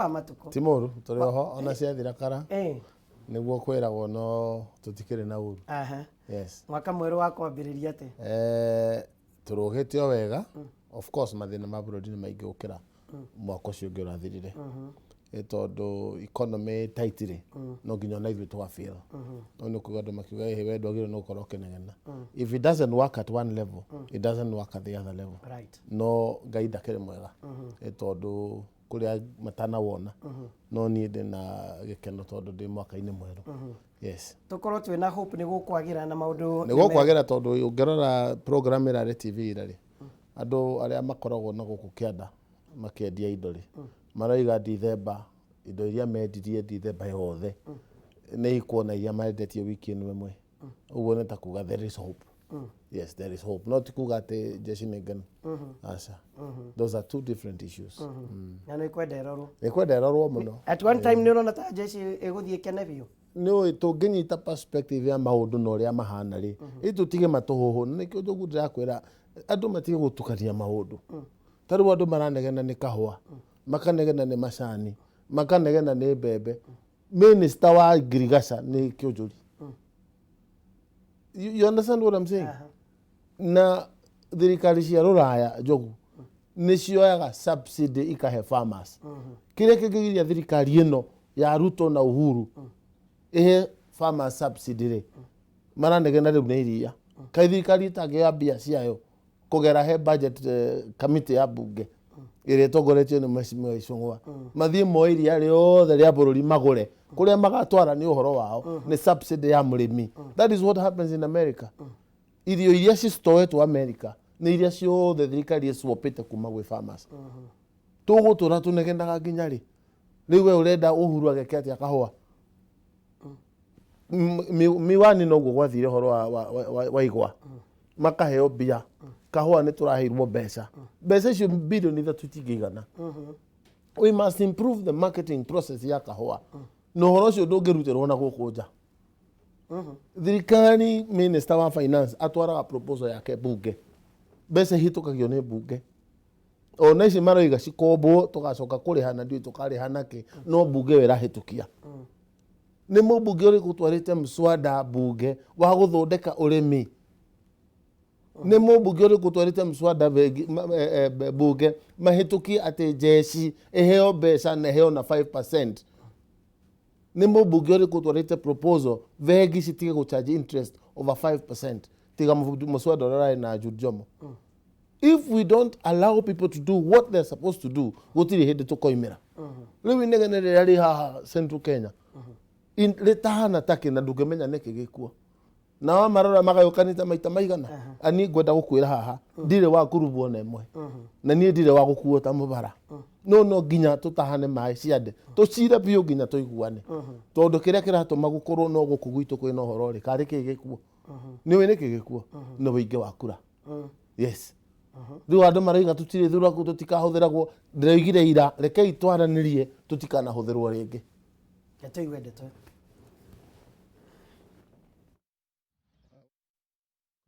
Wa matukũ. Ti mũru, tũrĩ oho ona ciathira kara. Eh. Nĩguo kwĩragwo no tũtikĩrĩ na ũru. Aha. Yes. Mwaka mwerũ wa kwambĩrĩria atĩa? Eh, tũrũgĩte o wega. Of course mathĩna ma bũrũri nĩ maingĩ gũkĩra mwaka ũcio ũngĩ ũrathirire. Nĩ tondũ economy tight rĩ, no nginya ona ithuĩ tũga feel. No nĩ kuga andũ makiuga ĩhĩ we ndwagĩrĩirwo nĩ gũkorwo ũkĩnegena. If it doesn't work at one level, it doesn't work at the other level. No Ngai ndakĩrĩ mwega. Nĩ tondũ kũrĩa matanawona no niĩ ndĩ na gĩkeno tondũ ndĩ mwaka-inĩ mwerũ. Yes. Tũkorwo twĩna hope nĩ gũkwagĩra na maũndũ nĩ gũkwagĩra tondũ ũngĩrora program ĩrarĩ TV ira rĩ, andũ arĩa makoragwo na gũkũ kĩanda makĩendia indo rĩ, maroiga Dithemba indo iria mendirie Dithemba yothe nĩ ikuona iria marendetie wiki ĩno ĩmwe. Ũguo nĩ ta kuga there is hope. Yes, there is hope. No ti kuga atĩ jeshi nĩ ngenu. Aca. Those are two different issues. Na nĩ kwenda ĩrorwo. Nĩ kwenda ĩrorwo mũno. At one time nĩ ũrona ta jeshi ĩgũthiĩ ĩkene biũ? Nĩ ũĩ tũngĩnyita perspective ya maũndũ na ũrĩa mahana rĩ, ĩ tũtige matũhũhũ. Na nĩkĩo njogu ndĩrakwĩra andũ matige gũtukania maũndũ. Ta rĩu andũ maranegena nĩ kahũa, makanegena nĩ macani, makanegena nĩ mbembe. Minister wa ngirigaca nĩ kĩũnjũri. You understand what I'm saying? Na thirikari cia rũraya njogu nĩ cioyaga subsidy ikahe farmers. Kĩrĩa kĩngĩgiria thirikari ĩno ya Ruto na Uhuru ĩhe farmers subsidy rĩ, maranegena rĩu nĩ iria. Kaĩ thirikari ĩtangĩoya mbia ciayo kũgera he budget committee ya bunge ĩrĩa ĩtongoretio nĩ Mheshimiwa Ichung'wa, mathiĩ moe iria rĩothe rĩa bũrũri magũre kũrĩa magatwara nĩ ũhoro wao, nĩ subsidy ya mũrĩmi. That is what happens in America. Irio iria cistoetwo America nĩ iria ciothe thirikari ĩcwopĩte kuma gwĩ farmers. Tũgũtũra tũnegenaga nginya rĩ? Rĩu we ũrenda Uhuru ageke atĩa kahũa? Miwani noguo gwathire ũhoro wa igwa, makaheo mbia. Kahũa nĩ tũraheirwo mbeca, mbeca icio bilioni 3 itingĩigana. We must improve the marketing process ya kahũa, na ũhoro ũcio ndũngĩrutĩrwo na gũkũ nja. Thirikari, minister wa finance atwaraga proposal yake bunge, mbeca ihĩtũkagio nĩ bunge. Ona ici maroiga cikombwo tũgacoka kũrĩha na ndiũĩ tũkarĩha nakĩ, no bunge ĩyo ĩrahĩtũkia. Nĩ mũmbunge ũrĩkũ ũtwarĩte mswada bunge wa gũthondeka ũrĩmi? Nĩ mũmbunge ũrĩkũ ũtwarĩte mswada bunge mahĩtũkie atĩ jeshi ĩheo mbeca na ĩheo na 5%? Nĩ mũmbunge ũrĩkũ ũtwarĩte proposal bengi citige gũcharge interest over 5%, tiga mũswada ũrĩa ũrarĩ na Jude Jomo? If we don't allow people to do what they're supposed to do, gũtirĩ hĩndĩ tũkoimĩra. Rĩu inegene rĩrĩa rĩ haha Central Kenya rĩtahana takĩ na ndũngĩmenya nĩkĩ gĩkuo, na wamarora magayũkanĩte maita maigana. Ani ngwenda gũkwĩra haha ndirĩ wa kurubwo na ĩmwe, na niĩ ndirĩ wa gũkuo ta mũbara, no nginya tũtahane maĩ ciande tũcire biũ nginya tũiguane, tondũ kĩrĩa kĩratũma gũkorwo no gũkũ gwitũ kwĩna ũhoro rĩ, karĩ kĩ gĩkuo? Nĩ ũĩ nĩkĩ gĩkuo? Nĩ ũingĩ wa kura. Yes, rĩu andũ marauga tũtirĩ thuragwo, tũtikahũthĩragwo. Ndĩroigire ira, rekei twaranĩrie tũtikanahũthĩrwo rĩngĩ. Tũigue ndeto.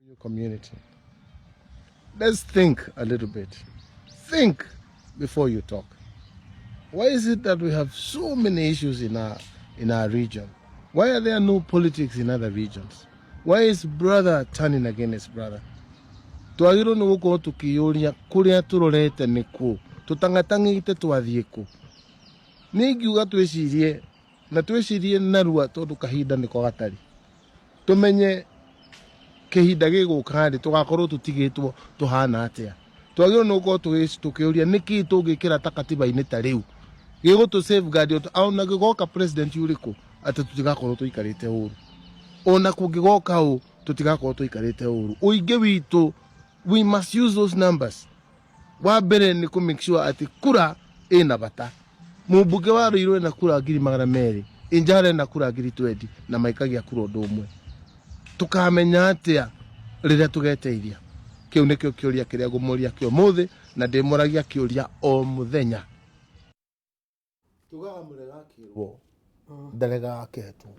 Your community. Let's think a little bit. Think before you talk. Why is it that we have so many issues in our region? Why are there no politics in other regions? Why is brother turning against brother? Twagĩrĩirwo nĩ gũkorwo tũkĩyũria kũrĩa tũrorete nĩ kũ, tũtang'atang'ĩte twathiĩ kũ. Nĩ ingiuga twĩcirie na twĩcirie narua, tondũ kahinda nĩko gatarĩ. Tũmenye kĩhinda gĩgũka rĩ, tũgakorwo tũtigĩtwo tũhana atĩa. Twagĩrĩirwo nĩ gũkorwo tũkĩũria nĩkĩ tũngĩkĩra ta katiba-inĩ ta rĩu gĩgũtũ safeguard ona gĩgoka president ũrĩkũ, atĩ tũtigakorwo tũikarĩte ũru, ona kũngĩgoka ũ tũtigakorwo tũikarĩte ũru. Ũingĩ witũ, we must use those numbers. Wa mbere nĩ kũ make sure atĩ kura ĩna bata. Mũmbunge wa Ruiru ena kura 200,000, Injara ena kura 20,000, na maikagia kura ũndũ ũmwe. Tũkamenya atĩa rĩrĩa tũgeteithia? Kĩu nĩkĩo kĩũria kĩrĩa ngũmũria kĩo ũmũthĩ, na ndĩmũragia kĩũria o mũthenya. Tugaga mũrega akĩrwo ndaregaga akĩhetwo.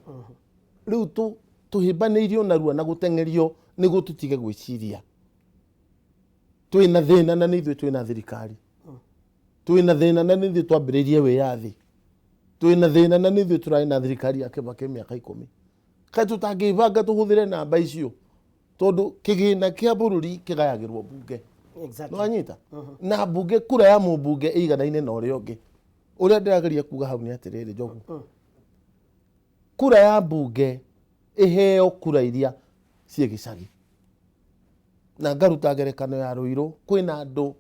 Rĩu tũhĩmbanĩirio narua na gũteng'erio nĩguo tũtige gwĩciria twĩna thĩna, na nĩ ithuĩ twĩna thirikari twĩna thĩna, na nĩ ithuĩ twambĩrĩirie wĩyathi. Twĩna thĩna na nĩ ithuĩ tũrarĩ na thirikari ya Kibaki mĩaka 10. Kaĩ tũtangĩbanga tũhũthĩre namba icio, tondũ kĩgĩna kĩa bũrũri kĩgayagĩrwo bunge. Nĩwanyita? Na bunge, kura ya mũmbunge ĩiganaine na ũrĩa ũngĩ. Ũrĩa ndĩrageria kuga hau nĩ atĩrĩrĩ, Njogu, kura ya mbunge ĩheo kura iria ciĩ gĩcagi. Na ngaruta ngerekano ya Ruiru, kwĩna andũ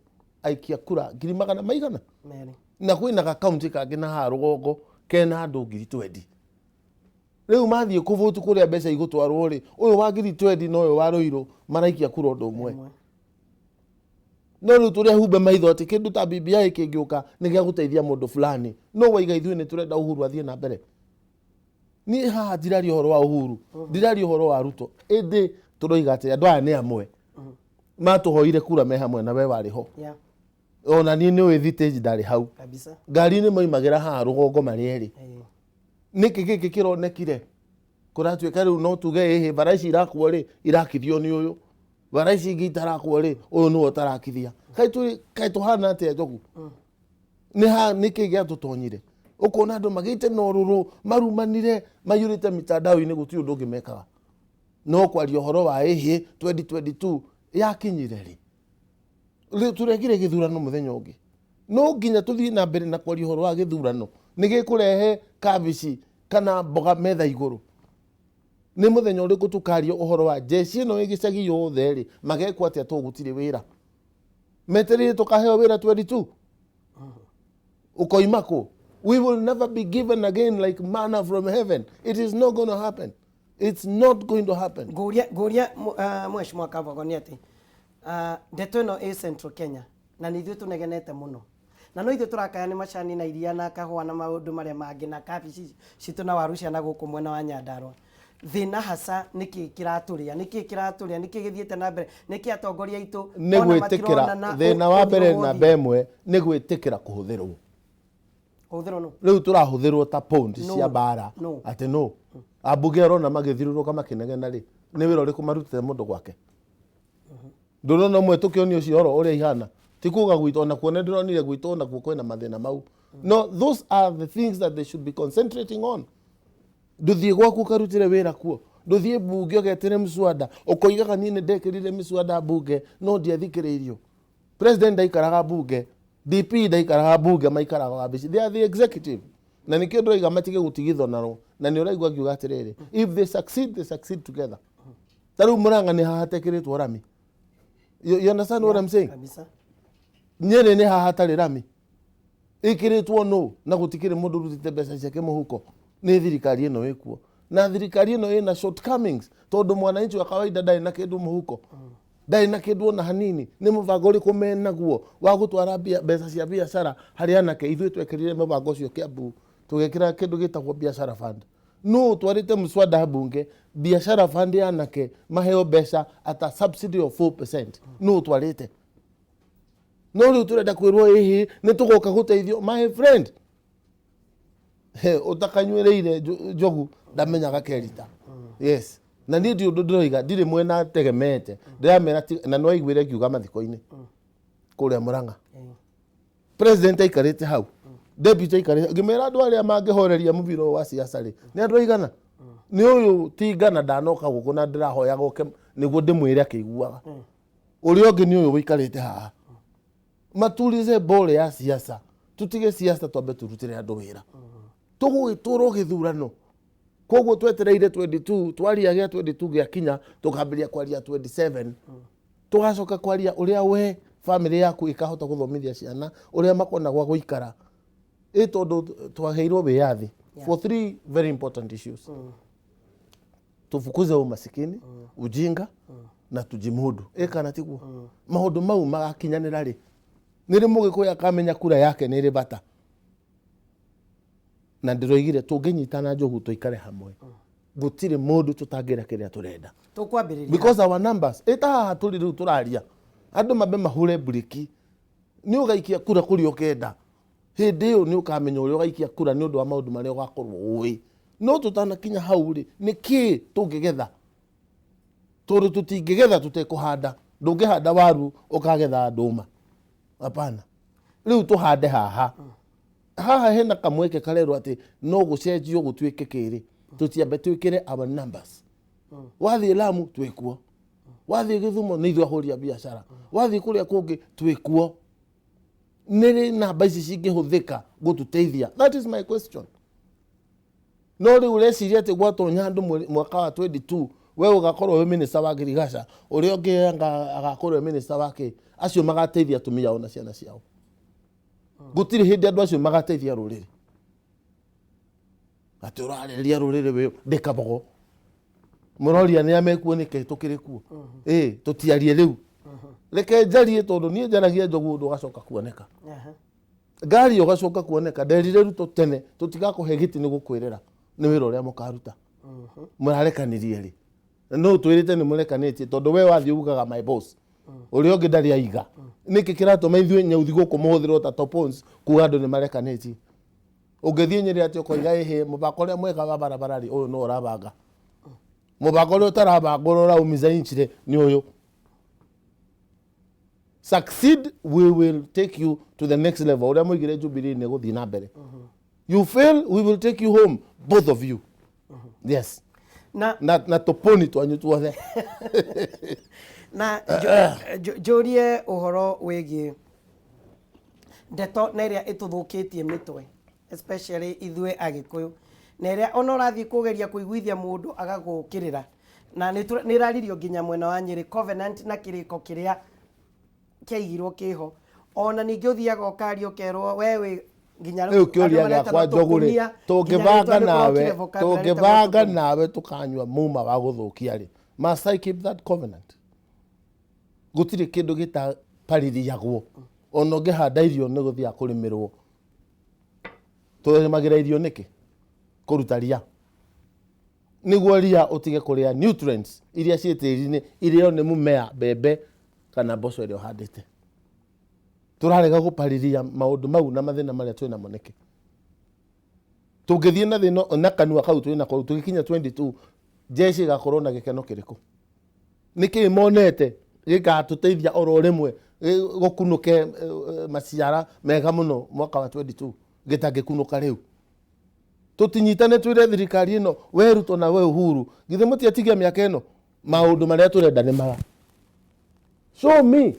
aikia kura ngiri magana maigana Merĩ. Na kwĩna gakaunti kangĩ na haha rũgongo kena andũ 20,000. Rĩu mathiĩ kũvũtu kũrĩa mbeca igũtwarwo rĩ, ũyũ wa 20,000 na ũyũ wa Ruiru maraikia kura ũndũ ũmwe. No rĩu tũrĩa humbe maitho atĩ kĩndũ ta BBI kĩngĩũka nĩ gĩa gũteithia mũndũ fulani. No waiga ithuĩ nĩ tũrenda Uhuru athiĩ na mbere. Niĩ haha ndiraria ũhoro wa Uhuru, ndiraria ũhoro wa Ruto, ĩndĩ tũroiga atĩ andũ aya nĩ amwe matũhoire kura me hamwe na we warĩ ho. Ona niĩ nĩ ũĩ thitĩnji ndarĩ hau. Kabisa. Ngari-inĩ moimagĩra haha rũgongo marĩ erĩ. Nĩkĩ gĩkĩ kĩronekire? Kũratuĩka rĩu no tuge ĩhĩ bara ici irakwo rĩ, irakithio nĩ ũyũ, bara ici ingĩ itarakwo rĩ, ũyũ nĩwe ũtarakithia. Kaĩ tũhana atĩa, Njogu? Nĩ ha nĩkĩ gĩatũtonyire? Ũkona andũ magĩte na ũrũrũ, marumanire, maiyũrĩte mitandao-inĩ, gũtirĩ ũndũ ũngĩ mekaga no kwaria ũhoro wa ĩhĩ 2022 yakinyire rĩ. Rĩu tũrekire gĩthurano mũthenya ũngĩ, no nginya tũthiĩ na mbere na kwaria ũhoro wa gĩthurano nĩ gĩkũrehe kabici kana mboga metha igũrũ. Nĩ mũthenya ũrĩkũ tũkaria ũhoro wa jeshi ĩno ĩ gĩcagi yothe rĩ, magekwo atĩa to gũtirĩ wĩra? Metereire tũkaheo wĩra 22 ukoima kũ? We will never be given again like manna from heaven. It is not going to happen. It's not going to happen. Ngũria mheshimiwa Kavogo nĩ atĩ ndeto ĩno ĩ Central Kenya na nĩ ithuĩ tũnegenete mũno, na no ithuĩ tũrakaya nĩ macani na iria na kahũa na maũndũ marĩa mangĩ na kabici citũ na waru cia na gũkũ mwena wa Nyandarua. Thĩna hasa nĩkĩ kĩratũrĩa, nĩkĩ kĩratũrĩa, nĩkĩ gĩthiĩte na mbere, nĩkĩ atongoria aitũ nĩ ona gwĩtĩkĩra matironana thĩna wa ũthiũ mbere ũthiũ? Namba ĩmwe nĩ gwĩtĩkĩra kũhũthĩrwo. Kũhũthĩrwo nũ? Rĩu tũrahũthĩrwo ta pound No. cia mbara. No. Atĩ no ambunge arona magĩthiũrũrũka makĩnegena rĩ, nĩ wĩra ũrĩkũ marutĩte mũndũ gwake? Ndũrona ũmwe tũkĩonio cioro ũrĩa ihana? Ti kuga gwitũ onakuo nĩ ndĩronire gwitũ onakuo kwĩna mathĩna mau. No those are the things that they should be concentrating on. Ndũthiĩ gwaku ũkarutĩre wĩra kuo, ndũthiĩ mbunge ũgetĩre mswada ũkoigaga niĩ nĩ ndekĩrire mĩswada mbunge no ndiathikĩrĩirio. President ndaikaraga mbunge, DP ndaikaraga mbunge, maikaraga wabici. They are the executive, na nĩkĩo ndĩroiga matige gũtigithũnarwo. Na nĩ ũraigua ngiuga atĩrĩrĩ, if they succeed, they succeed together. Ta rĩu Mũrang'a nĩ haha hatekĩrĩtwo rami. You understand what I'm saying? Kabisa. Nyĩrĩ nĩ haha hatarĩ rami ĩkĩrĩtwo nũ, na gũtikĩrĩ mũndũ ũrutĩte mbeca ciake mũhuko. Nĩ thirikari ĩno ĩkuo, na thirikari ĩno ĩna shortcomings, tondũ mwananchi wa kawaida ndarĩ na kĩndũ mũhuko, ndarĩ na kĩndũ ona hanini. Nĩ mũbango ũrĩkũ menaguo wa gũtwara mbeca cia biacara harĩ anake? Ithuĩ twekĩrire mũbango ũcio Kiambu, tũgĩkĩra kĩndũ gĩtagwo biacara fund. No ũtwarĩte mswada mbunge, biacara fund ya anake maheo mbeca at a subsidy of 4%, no ũtwarĩte? No rĩu tũrenda kwĩrwo ĩhĩ nĩ tũgoka gũteithio. My friend, he, ũtakanyuĩrĩire njogu ndamenyaga kerita. Yes, na niĩ ndi ũndũ ndĩroiga, ndirĩ mwena tegemete, ndĩramera na nĩwaiguĩre ngiuga mathiko-inĩ kũrĩa Mũrang'a, president aikarĩte hau, deputy aikarĩte, ngĩmera andũ arĩa mangĩhoreria mũbira ũyũ wa siasa rĩ, nĩ andũ aigana? Nĩ ũyũ tingana ndanoka gũkũ na ndĩrahoya goke nĩguo ndĩmwĩre akĩiguaga. Ũrĩa ũngĩ nĩ ũyũ ũikarĩte haha. Maturize bole ya siasa, tutige siasa, twambe turutĩre andũ wĩra. Tũgũgĩtũrwo gĩthurano koguo twetereire 22, twaria gĩa 22 gĩakinya, tũkambĩrĩria kwaria 27, tũgacoka kwaria ũrĩa we family yaku ĩkahota gũthomithia ciana, ũrĩa makona gwa gũikara. Ĩ tondũ twaheirwo wĩyathi for three very important issues: tufukuze umasikini, ujinga na tujimudu. Ĩ kana tiguo? Maũndũ mau magakinyanĩra rĩ, nĩ rĩ mũgĩkũyũ akamenya kura yake nĩ ĩrĩ bata? Na ndĩroigire tũngĩnyitana, Njogu, tũikare hamwe, gũtirĩ mũndũ tũtangĩra kĩrĩa tũrenda. Tũkwambĩrĩria Because our numbers ĩta haha tũrĩ rĩu tũraria, andũ mambe mahure mburĩki. Nĩ ũgaikia kura kũrĩa ũkenda, hĩndĩ ĩyo nĩ ũkamenya ũrĩa ũgaikia kura nĩ ũndũ wa maũndũ marĩa ũgakorwo ũĩ. No tũtanakinya hau rĩ, nĩ kĩĩ tũngĩgetha? Tondũ tũtingĩgetha tũtekũhanda. Ndũngĩhanda waru ũkagetha ndũma, hapana. Rĩu tũhande haha. Haha hena kamweke karerwo atĩ no gũcenjio gũtuĩke kĩrĩ, tũtiambe twĩkĩre our numbers. Wathiĩ Lamu twĩkuo, wathiĩ Gĩthumo nĩ ithuĩ ahũri a biacara, wathiĩ kũrĩa kũngĩ twĩkuo. Nĩ rĩ namba ici cingĩhũthĩka gũtũteithia? That is my question. No rĩu ũreciria atĩ gwatonya andũ mwaka wa 22, we ũgakorwo wĩ minister wa ngirigaca, ũrĩa ũngĩ anga agakorwo wĩ minister wa kĩ, acio magateithia atumia ao na ciana ciao. Gũtirĩ hĩndĩ andũ acio magateithia rũrĩrĩ. Atĩ ũrarĩrĩria rũrĩrĩ wĩ ndĩ kabogo, mũroria nĩ amekuo nĩkĩ tũkĩrĩ kuo. Ĩ tũtiarie rĩu, reke njarie, tondũ niĩ njaragia njogu ũndũ ũgacoka kuoneka. Ngari ũgacoka kuoneka. Nderire Ruto tene tũtigakũhe gĩtĩ nĩ gũkwĩrĩra nĩ wĩra ũrĩa mũkaruta. Mũrarekanirie rĩ? No twĩrĩte nĩ mũrekanĩtie, tondũ we wathiĩ ugaga my boss, ũrĩa ũngĩ ndarĩ aiga. Nĩkĩ kĩratũma ithuĩ nyauthi gũkũ mũhũthĩrwo ta topons kuga andũ nĩ marekanĩtie? Ũngĩthiĩ Nyĩrĩ atĩ ũkoiga ĩhĩ, mũbango ũrĩa mwega wa barabara rĩ, ũyũ no ũrabanga, mũbango ũrĩa ũtarabanga, ũrĩa ũraumiza inchi rĩ, nĩ ũyũ. Succeed, we will take you to the next level. Ũrĩa mũigire Jubilee nĩ gũthiĩ na mbere. You fail, we will take you home, both of you. Yes. Na na tũponi twanyu tuothe. Na njũrie ũhoro wĩgiĩ ndeto na ĩrĩa ĩtũthũkĩtie mĩtwe, especially ithuĩ Agĩkũyũ, na ĩrĩa ona ũrathiĩ kũgeria kũiguithia mũndũ agagũkĩrĩra, na nĩ ĩraririo nginya mwena wa Nyĩrĩ, covenant na kĩrĩko kĩrĩa kĩaigirwo kĩho. Ona ningĩ ũthiaga ũkaria ũkerwo we wĩ nginya rĩu andũ kĩũria maretana gĩakwa njogu rĩ, tũkũnia, nginya tũngĩbanga rĩtwa nĩ nawe kũrokire vocabulary ĩtagwo tũngĩbanga tũkũnia. Nawe tũkanyua muma wa gũthũkia rĩ, must I keep that covenant? Gũtirĩ kĩndũ gĩtapaririagwo. Ona ũngĩhanda irio nĩ gũthiaga kũrĩmĩrwo. Tũrĩmagĩra irio nĩkĩ? Kũruta ria, nĩguo ria ũtige kũrĩa nutrients iria ciĩ tĩri-inĩ, irĩo nĩ mũmea, mbembe kana mboco ĩrĩa ũhandĩte. Tũrarega gũpariria maũndũ mau na mathĩna marĩa twĩ namo nĩkĩ? Tũngĩthiĩ na thĩna na kanua kau twĩ nako, tũgĩkinya 22 jeshi ĩgakorwo na gĩkeno kĩrĩkũ? Nĩkĩ monete gĩgatũteithia oro rĩmwe gũkunũke maciara mega mũno mwaka wa 22 gĩtangĩkunũka rĩu? Tũtinyitane twĩre thirikari ĩno, we Ruto na we Uhuru, githĩ mũtiatigia mĩaka ĩno, maũndũ marĩa tũrenda nĩ maya. Show me.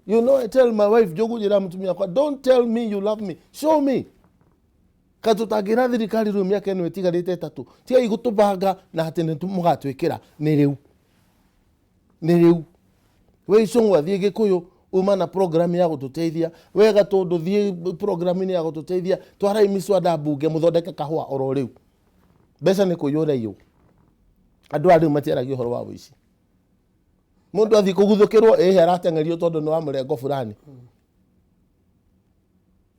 You know, I tell my wife, Njogu, njĩra mũtumia wakwa, "Don't tell me you love me, show me." Kaĩ tũtangĩra thirikari rĩu mĩaka ĩno ĩtigarĩte 3, tigai gũtũbanga na atĩ nĩ mũgatwĩkĩra? Nĩ rĩu, nĩ rĩu. We Icũng'wa, thiĩ Gĩkũyũ, uma na program ya gũtũteithia wega, tondũ thiĩ program-inĩ ya gũtũteithia. Twarai mĩswada mbunge, mũthondeke kahũa oro rĩu. Mbeca nĩ kũiyũra iyũ. Andũ aya rĩu matiaragia ũhoro wa ũici. Mũndũ athiĩ kũguthũkĩrwo, ĩhĩ, arateng'erio tondũ nĩ wa mũrengo fulani.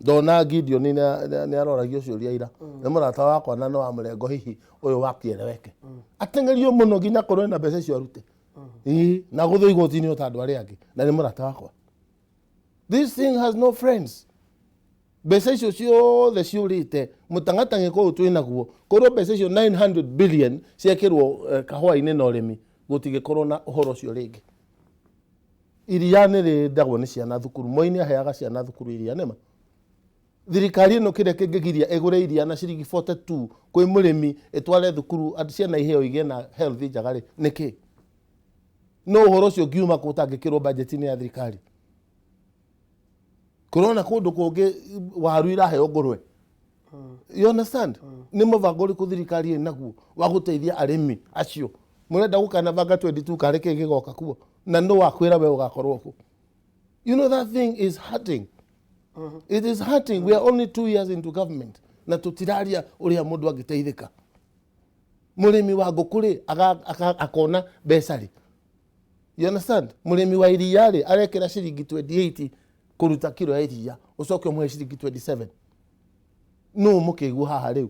Ndona Gideon nĩ aroragio ciũria ira nĩ mũrata wakwa, na nĩ wa mũrengo hihi ũyũ wa kĩeleweke, ateng'erio mũno nginya akorwo ena mbeca icio arute. Ĩĩ, na gũthwo igoti-inĩ o ta andũ arĩa angĩ, na nĩ mũrata wakwa. This thing has no friends. Mbeca icio ciothe ciũrĩte mũtang'atang'ĩko ũyũ twĩ naguo, korwo mbeca icio 900 billion ciekĩrwo kahũa-inĩ na ũrĩmi, gũtingĩkorwo na ũhoro ũcio rĩngĩ. Iria nĩ rĩendagwo nĩ ciana thukuru. Moi nĩ aheaga ciana thukuru iria. Nĩma thirikari ĩno kĩrĩa kĩngĩgiria ĩgũre iria na ciringi 42 kwĩ mũrĩmi, ĩtware thukuru, atĩ ciana iheo igĩe na health njega rĩ, nĩkĩ? No ũhoro ũcio ũngiuma kũ ũtangĩkĩrwo budget-inĩ ya thirikari? Kũrona kũndũ kũngĩ waru iraheo ngũrwe. You understand? Nĩ mũbango ũrĩkũ thirikari ĩ naguo wa gũteithia arĩmi acio? Mũrenda gũkanabanga 22 karĩ kĩ gĩgoka kuo, na nũ wakwĩra we ũgakorwo kuo? You know, that thing is hurting. It is hurting. We are only 2 years into government na tũtiraria ũrĩa mũndũ angĩteithĩka. Mũrĩmi wa ngũkũ rĩ, akona mbeca rĩ? You understand? Mũrĩmi wa iria rĩ, arekĩra ciringi 28 kũruta kiro ya iria, ũcoke ũmũhe ciringi 27. Nũ mũkĩigua haha rĩu?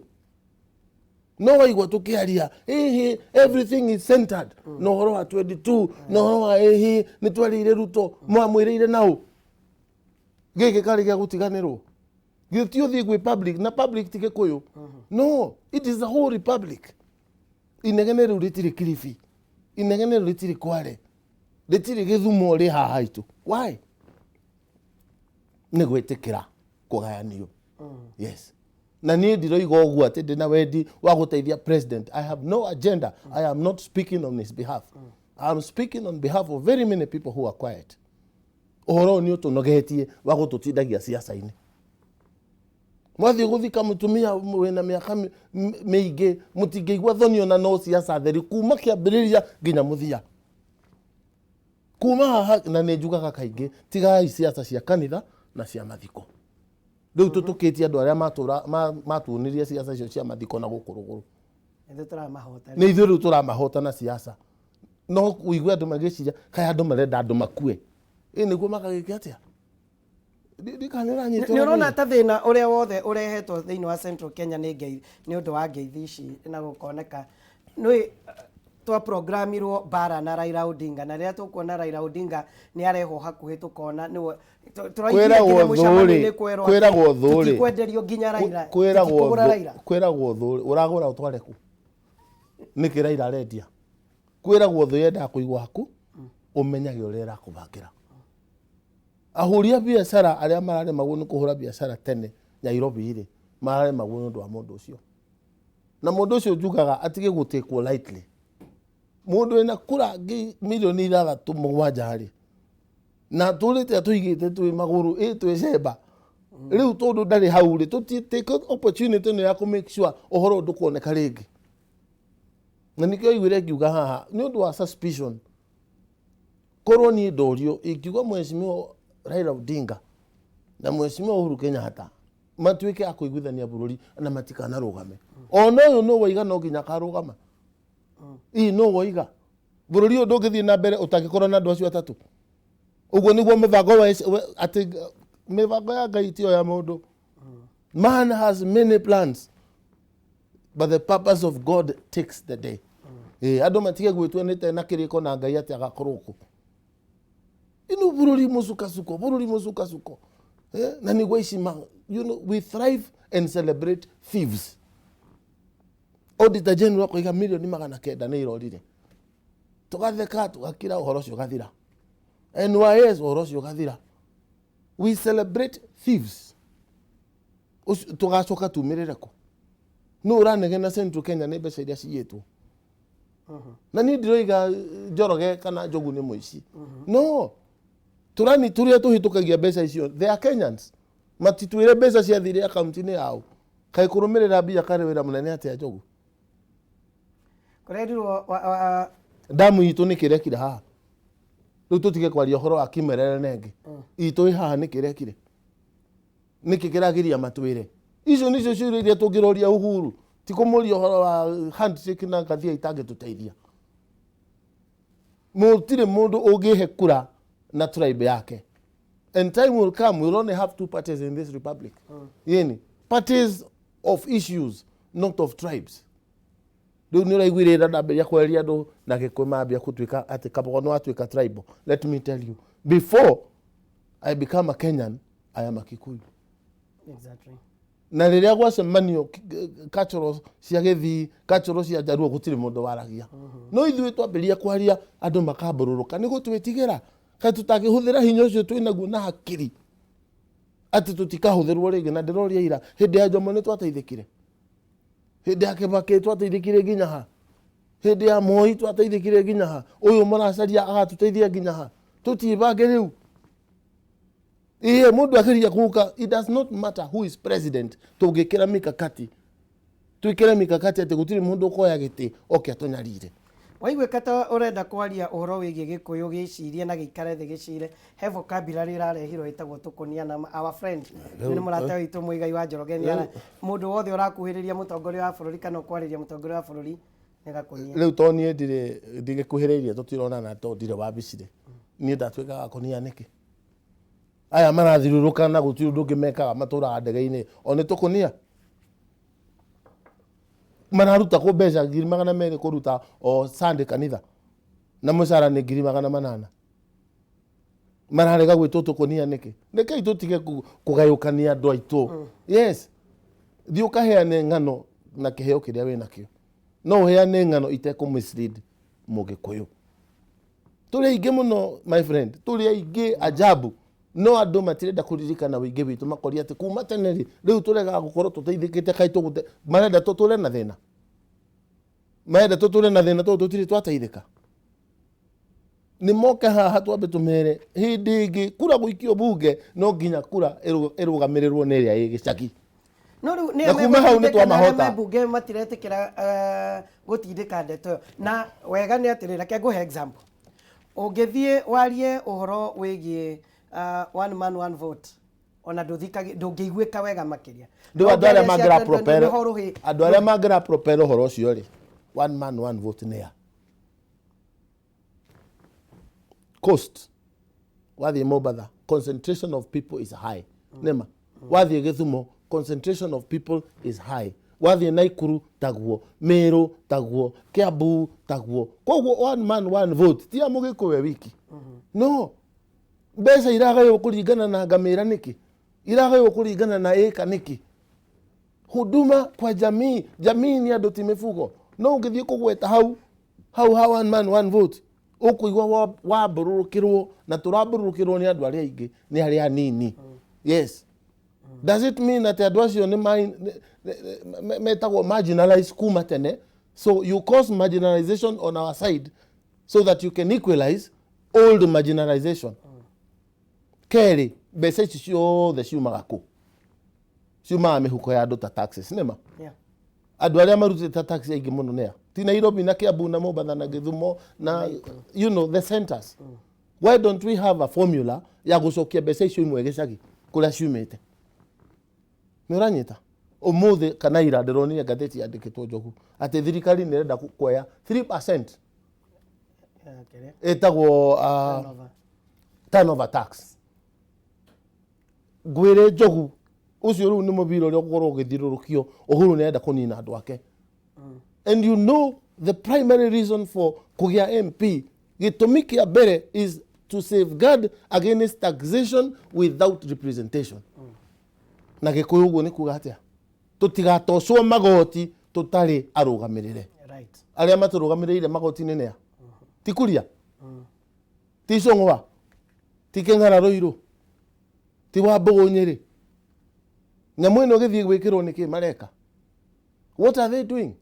No waigua tũkĩaria ĩhĩ, everything is centered na ũhoro wa 22, na ũhoro wa ĩhĩ nĩ twarĩire Ruto, mwamwĩrĩire naũ gĩkĩ karĩ gĩa gũtiganĩrwo. Githĩ ti ũthiĩ gwĩ public na public ti Gĩkũyũ? No it is the whole republic. Inegene rĩu rĩtirĩ Kilifi, inegene rĩu rĩtirĩ Kware, rĩtirĩ Gĩthumo, rĩ haha haitũ. Why? Nĩ gwĩtĩkĩra kũgayanio. Yes, na niĩ ndiroiga ũguo atĩ ndĩna wendi wa gũteithia president. I have no agenda. I am not speaking on his behalf. I am speaking on behalf of very many people who are quiet. Ũhoro ũyũ nĩ ũtũnogetie wa gũtũtindagia ciaca-inĩ. Mwathiĩ gũthika mũtumia wĩna mĩaka mĩingĩ, mũtingĩigua thoni ona, no ciaca theri kuma kĩambĩrĩria nginya mũthia, kuma haha. Na nĩ njugaga kaingĩ, tigai ciaca cia kanitha na cia mathiko. Rĩu tũtũkĩtie andũ arĩa matũra matuonirie ciaca icio cia mathiko na gũkũ rũgũrũ. Ithuĩ tũramahota. Nĩ ithuĩ rĩu tũramahota na ciaca. No ũigue andũ magĩciria kaĩ andũ marenda andũ makue, ĩ nĩguo makagĩke atĩa? Ndikana nĩ ũranyita. Nĩ ũrona ta thĩna ũrĩa wothe ũrehetwo thĩinĩ wa Central Kenya nĩ ngeithi, nĩ ũndũ wa ngeithi ici, na gũkoneka nĩ twa programirwo mbara na Raila Odinga, na rĩrĩa tũkuona Raila Odinga nĩ arehwo hakuhĩ, tũkona nĩwe tũraiguire Kwĩragwo nginya thũ mũcemanio-inĩ rĩ, kwerwo atĩ kwĩragwo thũ rĩ. tũtikwenderio nginya Raila, Kwĩragwo tũtikũgũra thũ, Raila. kwĩragwo thũ ũragũra ũtware kũ? Nĩkĩ Raila arendia? Kwĩragwo thũ yendaga kũigwo haku ũmenyage ũrĩa ĩrakũbangĩra. Ahũri a biacara arĩa mararemagwo nĩ kũhũra biacara tene Nairobi rĩ, mararemagwo nĩ ũndũ wa mũndũ ũcio. Na mũndũ ũcio njugaga atige gũtekwo lightly. Mũndũ wĩna kura 6,700,000 rĩ, na tũrĩte atũigĩte twĩ magũrũ ĩ twĩ cemba rĩu, tondũ ndarĩ hau rĩ, tũti take opportunity ĩno ya kũ make sure ũhoro ũyũ ndũkuoneka rĩngĩ. Na nĩkĩo iguire ngiuga haha nĩ ũndũ wa suspicion. Korwo niĩ ndorio, ingiuga Mheshimiwa Raila Odinga na Mheshimiwa Uhuru Kenyatta matuĩke a kũiguithania bũrũri na matikanarũgame. Ona ũyũ no waiga no nginya akarũgama. Ii no woiga bũrũri ũyũ ndũngĩthiĩ na mbere ũtangĩkorwo na andũ acio atatũ. Ũguo nĩguo mũbango atĩ mĩbango ya Ngai tiyo ya mũndũ. Man has many plans, but the purpose of God takes the day. Andũ matige gwĩtua nĩ na kĩrĩko na Ngai atĩ agakorwo kũ ino bũrũri mũcukasuko, bũrũri mũcukasuko. Na nĩguo ici we thrive and celebrate thieves. Auditor General akoiga 900,000,000 nĩ irorire, tũgatheka, tũgakira, ũhoro ũcio ũgathira. NYS, ũhoro ũcio ũgathira. We celebrate thieves. Tũgacoka tumĩrĩre kũ? Nũ ũranegena Central Kenya nĩ mbeca iria ciyĩtwo? Na niĩ ndiroiga Njoroge kana Njogu nĩ mũici. No tũrani tũrĩa tũhĩtũkagia mbeca icio, they are Kenyans. Matitwĩre mbeca ciathire akaunti-inĩ yao. Kaĩ kũrũmĩrĩra mbia karĩ wĩra mũnene atĩa, Njogu? Kũrerirwo Ndamu itũ nĩ kĩrekire haha? Rĩu tũtige kwaria ũhoro wa kĩmerere nengĩ itũ ĩ haha. Nĩ kĩrekire? Nĩkĩ kĩragiria matwĩre? Icio nĩcio ciũria iria tũngĩroria Uhuru, ti kũmũria ũhoro wa handshake na ngathia itangĩtũteithia. Mũtirĩ mũndũ ũngĩhe kura na tribe yake. And time will come, we'll only have two parties in this republic. Yeni parties of issues, not of tribes. Rĩu nĩ ũraiguire ĩra ndambĩrĩria kweria andũ na Gĩkũyũ mambia gũtuĩka atĩ Kabogo nĩ watuĩka tribal. Let me tell you, before I become a Kenyan, I am a Kikuyu. Na rĩrĩa gwacemanio cultural cia Gĩthii, cultural cia Njaruo, gũtirĩ mũndũ waragia. No ithuĩ twambĩrĩria kwaria, andũ makambũrũrũka nĩ gũtwĩtigĩra. Kaĩ tũtangĩhũthĩra hinya ũcio twĩ naguo na hakiri atĩ tũtikahũthĩrwo rĩngĩ? Na ndĩroria, ira hĩndĩ ya Jomo nĩ twateithĩkire? Hĩndĩ ya Kĩbakĩ twateithĩkire nginya ha? Hĩndĩ ya Moi twateithĩkire nginya ha? Ũyũ mũracaria agatũteithia nginya ha? Tũtiĩbange rĩu. Iye mũndũ ageria gũka, it does not matter who is president. Tũngĩkĩra mikakati, twĩkĩre mikakati atĩ gũtirĩ mũndũ ũkoya gĩtĩ oke atũnyarire. Waiguĩka ta ũrenda kwaria ũhoro wĩgiĩ Gĩkũyũ gĩcirie na gĩikare thĩ gĩcire. He vocabulary ĩrarehirwo ĩtagwo tũkũnia, na our friend nĩ mũrata witũ Mũigai wa Njoroge nĩ mũndũ wothe ũrakuhĩrĩria mũtongoria wa bũrũri kana ũkwarĩria mũtongoria wa bũrũri nĩ gakũnia. Rĩu to niĩ ndirĩ ndigĩkuhĩrĩirie, tũtironana to ndirĩ wambicire. Niĩ ndatuĩka gakũnia nĩkĩ? Aya marathirũrũka na gũtirĩ ũndũ ũngĩ mekaga, matũraga ndege-inĩ, o nĩ tũkũnia. Mararuta kũ mbeca 200,000 kũruta o Sunday kanitha, na mũcara nĩ 800,000? Mararega gwĩtwo tũkũnia nĩkĩ? Rekei tũtige kũgayũkania andũ aitũ. Yes, thiĩ ũkaheane ng'ano na kĩheo kĩrĩa wĩ nakĩo. No ũheane ng'ano itekũ mislead Mũgĩkũyũ. Tũrĩ aingĩ mũno, my friend, tũrĩ aingĩ ajabu. No andũ matirenda kũririkana wĩingĩ witũ, makoria atĩ kuma tene rĩ, rĩu tũregaga gũkorwo tũteithĩkĩte kaĩ tũgũte, marenda tũtũre na thĩna, marenda tũtũre na thĩna tondũ tũtirĩ twateithĩka. Nĩ moke haha twambe tũmere hĩndĩ ĩngĩ kura gũikio bunge no nginya kura ĩrũgamĩrĩrwo nĩ ĩrĩa ĩ gĩcagi. No rĩu nĩ Na kuma hau nĩ megũtindĩka na arĩa twamahota. me mbunge matiretĩkĩra gũtindĩka ndeto ĩyo. Na wega nĩ atĩrĩrĩ, reke ngũhe example. Ũngĩthiĩ warie ũhoro wĩgiĩ one man one vote, ona ndũngĩiguĩka wega makĩria. Rĩu andũ arĩa Ũngĩaria cia mangĩra 2020 propel nĩho rũhĩ. Andũ arĩa mangĩra propel ũhoro ũcio rĩ, one man one vote nĩ a Coast, wathiĩ Mombatha, concentration of people is high. Nĩma wathiĩ Gĩthumo, concentration of people is high. Wathiĩ Naikuru taguo, Meru taguo, Kiambu taguo. Koguo one man one vote ti ya Mũgĩkũyũ we wiki. No mbeca iragaywo kũringana na ngamĩra nĩkĩ? Iragaywo kũringana na ĩka nĩkĩ? Huduma kwa jamii, jamii ni andũ ti mĩbugo. No ũngĩthiĩ kũgweta hau hau ha one man one vote, ũkũigua wambũrũrũkĩrwo, na tũrambũrũrũkĩrwo nĩ andũ arĩa aingĩ, nĩ arĩa anini. Yes, does it mean atĩ andũ acio nĩ metagwo marginalized kuma tene? So you cause marginalization on our side so that you can equalize old marginalization. Kerĩ, mbeca ici ciothe ciumaga kũ? Ciumaga mĩhuko ya andũ ta taxes, nĩma? Yeah. Andũ arĩa marutĩte tax aingĩ mũno nĩa? Ti Nairobi na Kiambu na Mombatha na Gĩthumo na the centers. Why don't we have a formula ya gũcokia mbeca icio imwe gĩcagi kũrĩa ciumĩte? Nĩ ũranyita? Ũmũthĩ kana ira ndĩronire ngathĩti yandĩkĩtwo Njogu atĩ thirikari nĩ ĩrenda kuoya 3% ĩtagwo Turnover. Turnover tax. Ngwĩre Njogu ũcio rĩu nĩ mũbira ũrĩa ũgũkorwo ũgĩthiũrũrũkio. Uhuru nĩ arenda kũnina andũ ake. And you know the primary reason for kũgĩa MP, gĩtũmi kĩa mbere is to safeguard against taxation without representation. Na Gĩkũyũ ũguo nĩ kuga atĩa? Tũtigatocwo magoti tũtarĩ arũgamĩrĩre. Arĩa matũrũgamĩrĩire magoti-inĩ nĩa? Ti Kuria? Ti Icũng'wa? Ti Kĩng'ara Rũirũ? Ti Wambũgũ Nyĩrĩ? Nyamũ ĩno ĩgĩthiĩ gwĩkĩrwo nĩkĩ mareka? What are they doing?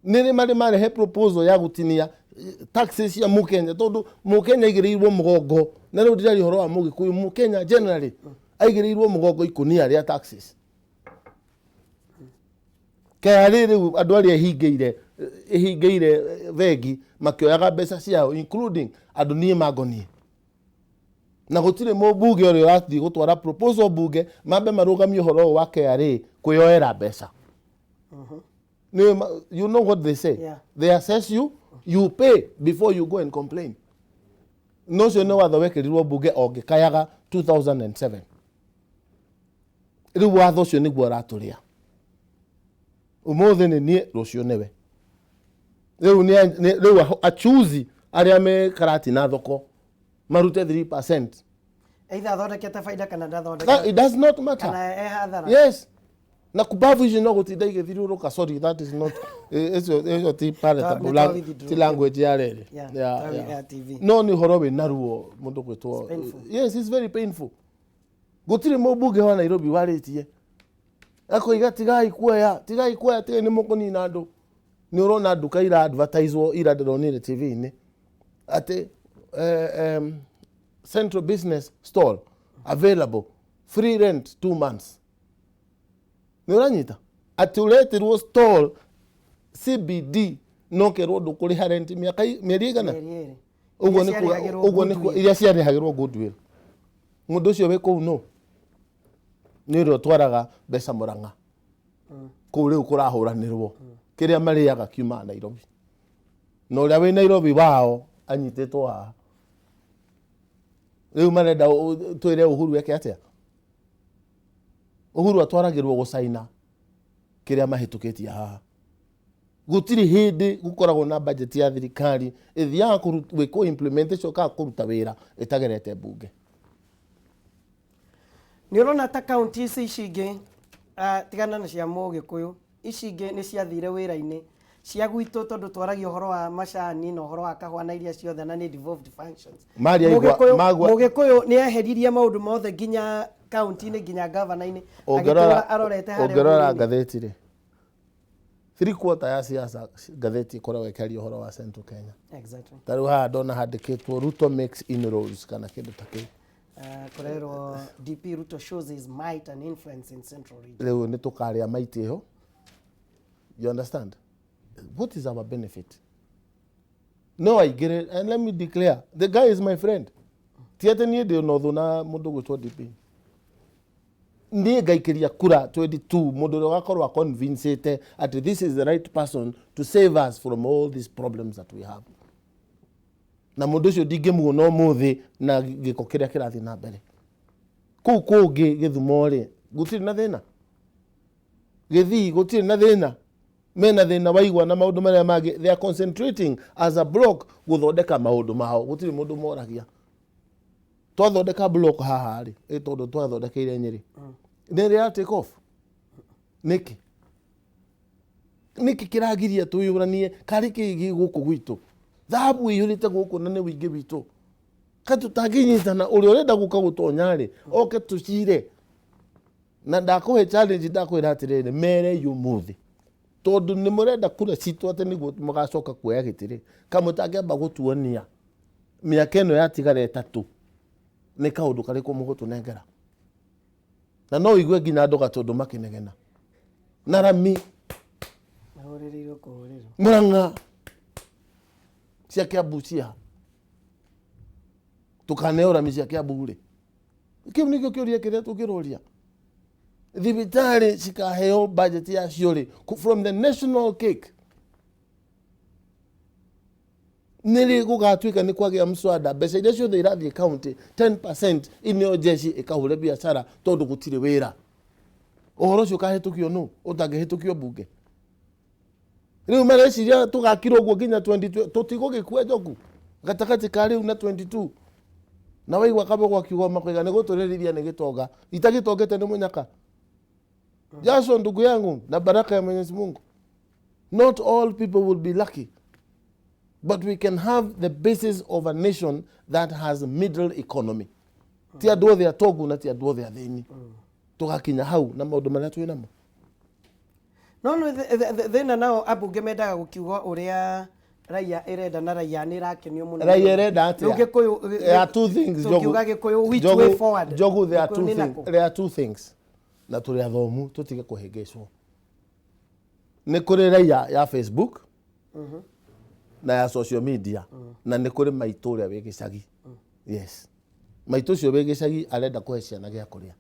Nĩ rĩ marĩ marehe proposal ya gũtinia taxes cia Mũkenya? Tondũ Mũkenya aigĩrĩirwo mũgongo, na rĩu ndiraria ũhoro wa Mũgĩkũyũ, Mũkenya generally aigĩrĩirwo mũgongo ikũnia rĩa taxes. KRA rĩu andũ arĩa ĩhingĩire bengi makĩoyaga mbeca ciao, including andũ niĩ mangoniĩ, na gũtirĩ mũmbunge ũrĩa ũrathiĩ gũtwara proposal bunge mambe marũgamie ũhoro ũyũ wa KRA kwĩyoera mbeca. You know what they say? Yeah. They assess you, you pay before you go and complain. No ũcio nĩ watho wekĩrirwo bunge o ngĩkayaga 2007. Rĩu watho ũcio nĩguo ũratũrĩa. Ũmũthĩ nĩ niĩ, rũciũ nĩwe. Rĩu rĩu achuzi arĩa me Karatina thoko marute 3%. Either athondekete baida kana ndathondekete. It does not matter. Kana e hathara. Yes. Na kubavu ici no gũtinda igĩthiũrũrũka. Sorry, that is not ĩcio ti palatable Nĩ twawithdraw. ti language ya reri. Yeah, ya TV. No nĩ ũhoro wĩna ruo mũndũ gwĩtwo. It's painful. Yes, it's very painful. Gũtirĩ mũmbunge wa Nairobi warĩtie akoiga tigai kuoya, tigai kuoya, tigai, nĩ mũkũnina andũ. Nĩ ũrona nduka ira advertisewo ira ndĩronire TV-inĩ atĩ central business stall available, free rent 2 months. Nĩ ũranyita atĩ ũretirwo stall CBD no kerwo ndũkũrĩha rent mĩaka mĩeri ĩigana? Mĩeri 2. Ũguo Iria nĩ kuga ciarĩhagĩrwo ũguo nĩ kuga goodwill. Iria ciarĩhagĩrwo goodwill. Mũndũ ũcio wĩ kũu no nĩ ũrĩa ũtwaraga mbeca Mũrang'a kũu rĩu kũrahũranĩrwo kĩrĩa marĩaga kiumaga Nairobi, na ũrĩa wĩ Nairobi wao anyitĩtwo haha. Rĩu marenda twĩre Uhuru eke atĩa? Uhuru atwaragĩrwo gũcaina kĩrĩa mahĩtũkĩtie haha. Gũtirĩ hĩndĩ gũkoragwo na budget ya thirikari ĩthiaga gwĩkwo implementation kana kũruta wĩra ĩtagerete mbunge. Nĩ ũrona ta kaunti ici ingĩ, tigana na cia Mũgĩkũyũ, ici ingĩ nĩ ciathire wĩra-inĩ. Cia gwitũ tondũ twaragia ũhoro wa macani na ũhoro wa kahũa na iria ciothe na nĩ devolved functions. Maria igua- Mũgĩkũyũ magua- Mũgĩkũyũ nĩ eheririe maũndũ mothe nginya kaunti-inĩ nginya gavana-inĩ, agĩtũra arorete harĩa Ũngĩrora ũguni-inĩ. Ngathĩti rĩ, three quarter ya siasa ngathĩti ĩkoragwo ĩkĩaria ũhoro wa Central Kenya. Ta rĩu haha ndona handĩkĩtwo "Ruto makes inroads" kana kĩndũ ta kĩu. Kũrerwo "DP Ruto shows his might and influence in Central Region." Rĩu nĩ tũkarĩa maiti ĩyo. You understand what is our benefit? No aingĩre, and let me declare, the guy is my friend. Ti atĩ niĩ ndĩ na ũthũ na mũndũ gwĩtwo DP. Niĩ ngaikĩria kura 22 mũndũ ũrĩa ũgakorwo aconvincĩte atĩ this is the right person to save us from all these problems that we have, na mũndũ ũcio ndingĩmuona ũmũthĩ na gĩko kĩrĩa kĩrathiĩ na mbere kũu kũngĩ. Gĩthumo rĩ, gũtirĩ na thĩna. Gĩthii gũtirĩ na thĩna. Mena thĩna waigua na maũndũ marĩa mangĩ. They are concentrating as a block gũthondeka maũndũ mao. Gũtirĩ mũndũ moragia. Twathondeka block haha rĩ, ĩ tondũ twathondekeire Nyĩrĩ, nĩ rĩra take off nĩkĩ? Nĩkĩ kĩragiria twĩyũranie karĩ kĩ gĩ gũkũ gwitũ? Thahabu ĩiyũrĩte gũkũ na nĩ wĩingĩ witũ. Ka tũtangĩnyitana, ũrĩa ũrenda gũka gũtonya rĩ, oke tũcire. Na ndakũhe challenge, ndakwĩra atĩrĩrĩ, mere ũmũthĩ tondũ nĩ mũrenda kura citũ atĩ nĩguo mũgacoka kuoya gĩtĩ rĩ, kamwe tangĩamba gũtuonia mĩaka ĩno yatigara 3 nĩ kaũndũ karĩkũ mũgũtũnengera. Na no ũigue nginya andũ Gatũndũ makĩnegena na rami. Mahũrĩrĩirwo kũhũrĩrwo. Mũrang'a cia Kiambu cia tũkaneo rami cia Kiambu rĩ, kĩu nĩkĩo kĩũria kĩrĩa tũngĩroria. Thibitarĩ cikaheo budget yacio rĩ from the national cake? Nĩ rĩ gũgatuĩka nĩ kwagĩa mswada, mbeca iria ciothe irathiĩ county 10% ineo jeshi ĩkahũre biacara tondũ gũtirĩ wĩra? Ũhoro ũcio ũkahĩtũkio nũ ũtangĩhĩtũkio mbunge? Rĩu mareciria tũgakira ũguo nginya 22, tũtigũgĩkua njogu gatagatĩ ka rĩu na 22. Na waigua Kabogo akiuga makoiga nĩ gũtũrĩrĩria nĩ gĩtonga itagĩtongete nĩ mũnyaka jasho. Ndugu yangu, na baraka ya Mwenyezi Mungu, not all people will be lucky, but we can have the basis of a nation that has middle economy. Ti andũ othe atongu na ti andũ othe athĩni. Tũgakinya hau na maũndũ marĩa twĩ namo. No no thĩna nao ambunge mendaga gũkiuga ũrĩa raia ĩrenda, na raia nĩ ĩrakenio mũno. Raia ĩrenda atĩa? Rĩu Gĩkũyũ There are two things, Njogu. tũkiuga Gĩkũyũ, which Njogu, way forward? Njogu, there are Gĩkũyũ two nĩ things. nakũ? There are two things. Na tũrĩ athomu, tũtige kũhĩngĩcwo. Nĩ kũrĩ raia ya Facebook na ya social media, na nĩ kũrĩ maitũ ũrĩa wĩ gĩcagi. Yes, maitũ ũcio wĩ gĩcagi arenda kũhe ciana gĩa kũrĩa,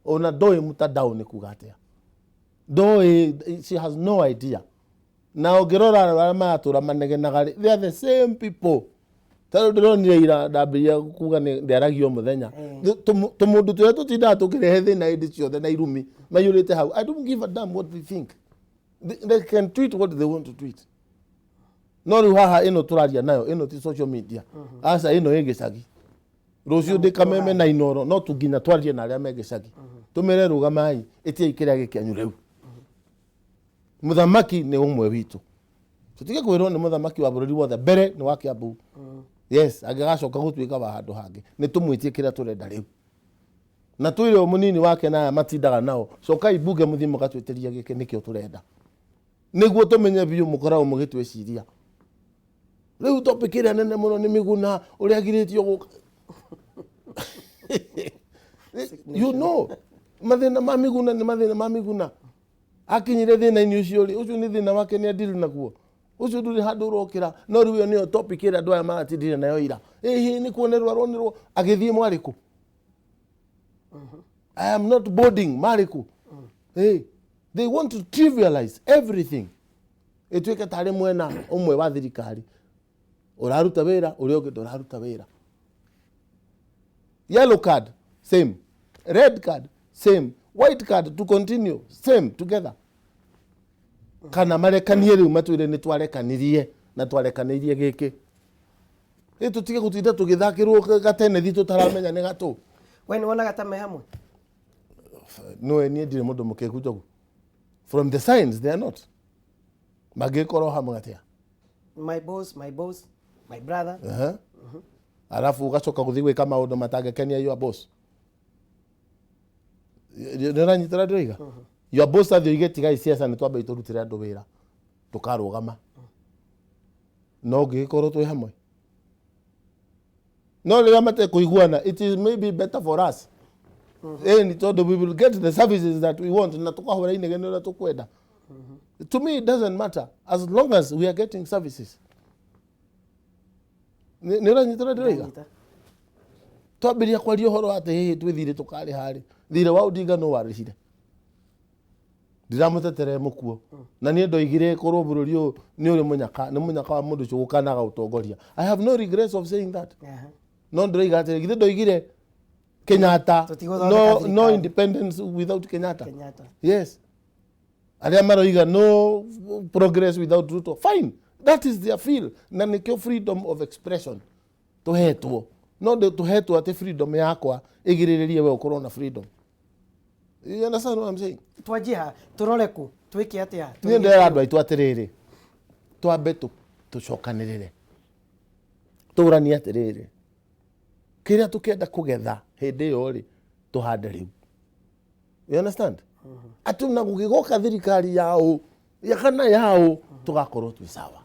ona ndoĩ mtandao nĩ kuga atĩa, ndoĩ, she has no idea. Na ũngĩrora arĩa maratũra manegenaga rĩ, they are the same people. Tarĩu ndĩronire ira ndambĩrĩria kuga nĩ ndĩaragia o mũthenya. Tũmũndũ tũrĩa tũtindaga tũkĩrehe thĩna hĩndĩ ciothe na irumi maiyũrĩte hau. I don't give a damn what they think. They can tweet what they want to tweet. No rĩu haha ĩno tũraria nayo, ĩno ti social media, aca, ĩno ĩ gĩcagi. Rũciũ ndĩ Kameme na Inoro, no tũnginya twarie na arĩa me gĩcagi, tũmere rũgamai, ĩtiai kĩrĩa gĩkĩanyu. Rĩu mũthamaki nĩ ũmwe witũ. Tũtige kwĩrwo nĩ mũthamaki wa bũrũri wothe, mbere nĩ wa Kiambu. Yes, angĩgacoka gũtuĩka wa handũ hangĩ, nĩ tũmwĩtie kĩrĩa tũrenda rĩu, na twĩre o mũnini wake na aya matindaga nao, cokai mbunge, mũthiĩ mũgatwĩtĩria gĩkĩ nĩkĩo tũrenda, nĩguo tũmenye biũ mũkoragwo mũgĩtwĩciria. Rĩu topic ĩrĩa nene mũno nĩ Mĩguna ũrĩa agirĩtio gũka. Mathĩna ma Mĩguna nĩ mathĩna ma Mĩguna. Akinyire thĩna-inĩ ũcio rĩ, ũcio nĩ thĩna wake, nĩ adili naguo ũcio, ndũrĩ handũ ũrokĩra. No rĩu ĩyo nĩyo topic ĩrĩa andũ aya maratindire nayo ira. Ĩhĩ, nĩ kuonerwo aronerwo agĩthiĩ mwarĩkũ. I am not boarding marĩkũ. Hey, they want to trivialize everything, ĩtuĩke tarĩ mwena ũmwe wa thirikari ũraruta wĩra, ũrĩa ũngĩ ndũraruta wĩra. Yellow card same, red card same, white card to continue same together. Kana marekanie rĩu, matwĩre nĩ twarekanirie na twarekanĩirie gĩkĩ. Ĩ tũtige gũtinda tũgĩthakĩrwo gatenethi tũtaramenya nĩ gatũ. We nĩ wonaga ta me hamwe? No, niĩ ndirĩ mũndũ mũkĩgu, Njogu. From the signs, they are not. Mangĩkorwo hamwe atĩa? My boss, my boss, my brother. Ehe. Alafu ũgacoka gũthiĩ gwĩka maũndũ matangĩkenia your boss. Nĩ ũranyitĩra ndĩroiga? Your boss athiĩ oige tigai siasa nĩ twambe tũrutĩre andũ wĩra tũkarũgama. No ngĩgĩkorwo twĩ hamwe. No rĩrĩa matekũiguana, it is maybe better for us. Ĩni tondũ we will get the services that we want na tũkahũra inegene ũrĩa tũkwenda. To me it doesn't matter as long as we are getting services. Nĩ nĩ ũranyita ũrĩa ndĩroiga? Ndanyita. Twambĩrĩria kwaria ũhoro wa atĩ hihi twĩ thirĩ tũkarĩha rĩ, thirĩ wa Odinga nũ warĩhire? Ndiramũtetere mũkuo. Na niĩ ndoigire korwo bũrũri ũyũ nĩ ũrĩ mũnyaka, nĩ mũnyaka wa mũndũ ũcio gũkanaga gũtongoria. I have no regrets of saying that. No ndĩroiga atĩrĩ, githĩ ndoigire Kenyatta, Tũtigũthondeka no, no thirikari. independence without Kenyatta. Kenyatta. Yes. Arĩa maroiga no progress without Ruto. Fine. That is their feel. Na nĩkĩo freedom of expression tũhetwo. No ndĩ tũhetwo atĩ freedom yakwa ĩgirĩrĩrie we ũkorwo na freedom. You understand what I'm saying? Twanjie ha tũrore kũ twĩke atĩa? Niĩ ndĩrera andũ aitũ atĩrĩrĩ, twambe tũcokanĩrĩre, tũranie atĩrĩrĩ, kĩrĩa tũkĩenda kũgetha hĩndĩ ĩyo rĩ, tũhande rĩu. You understand? Atĩ na gũgĩgoka thirikari yaũ ya kana yaũ tũgakorwo twĩ sawa.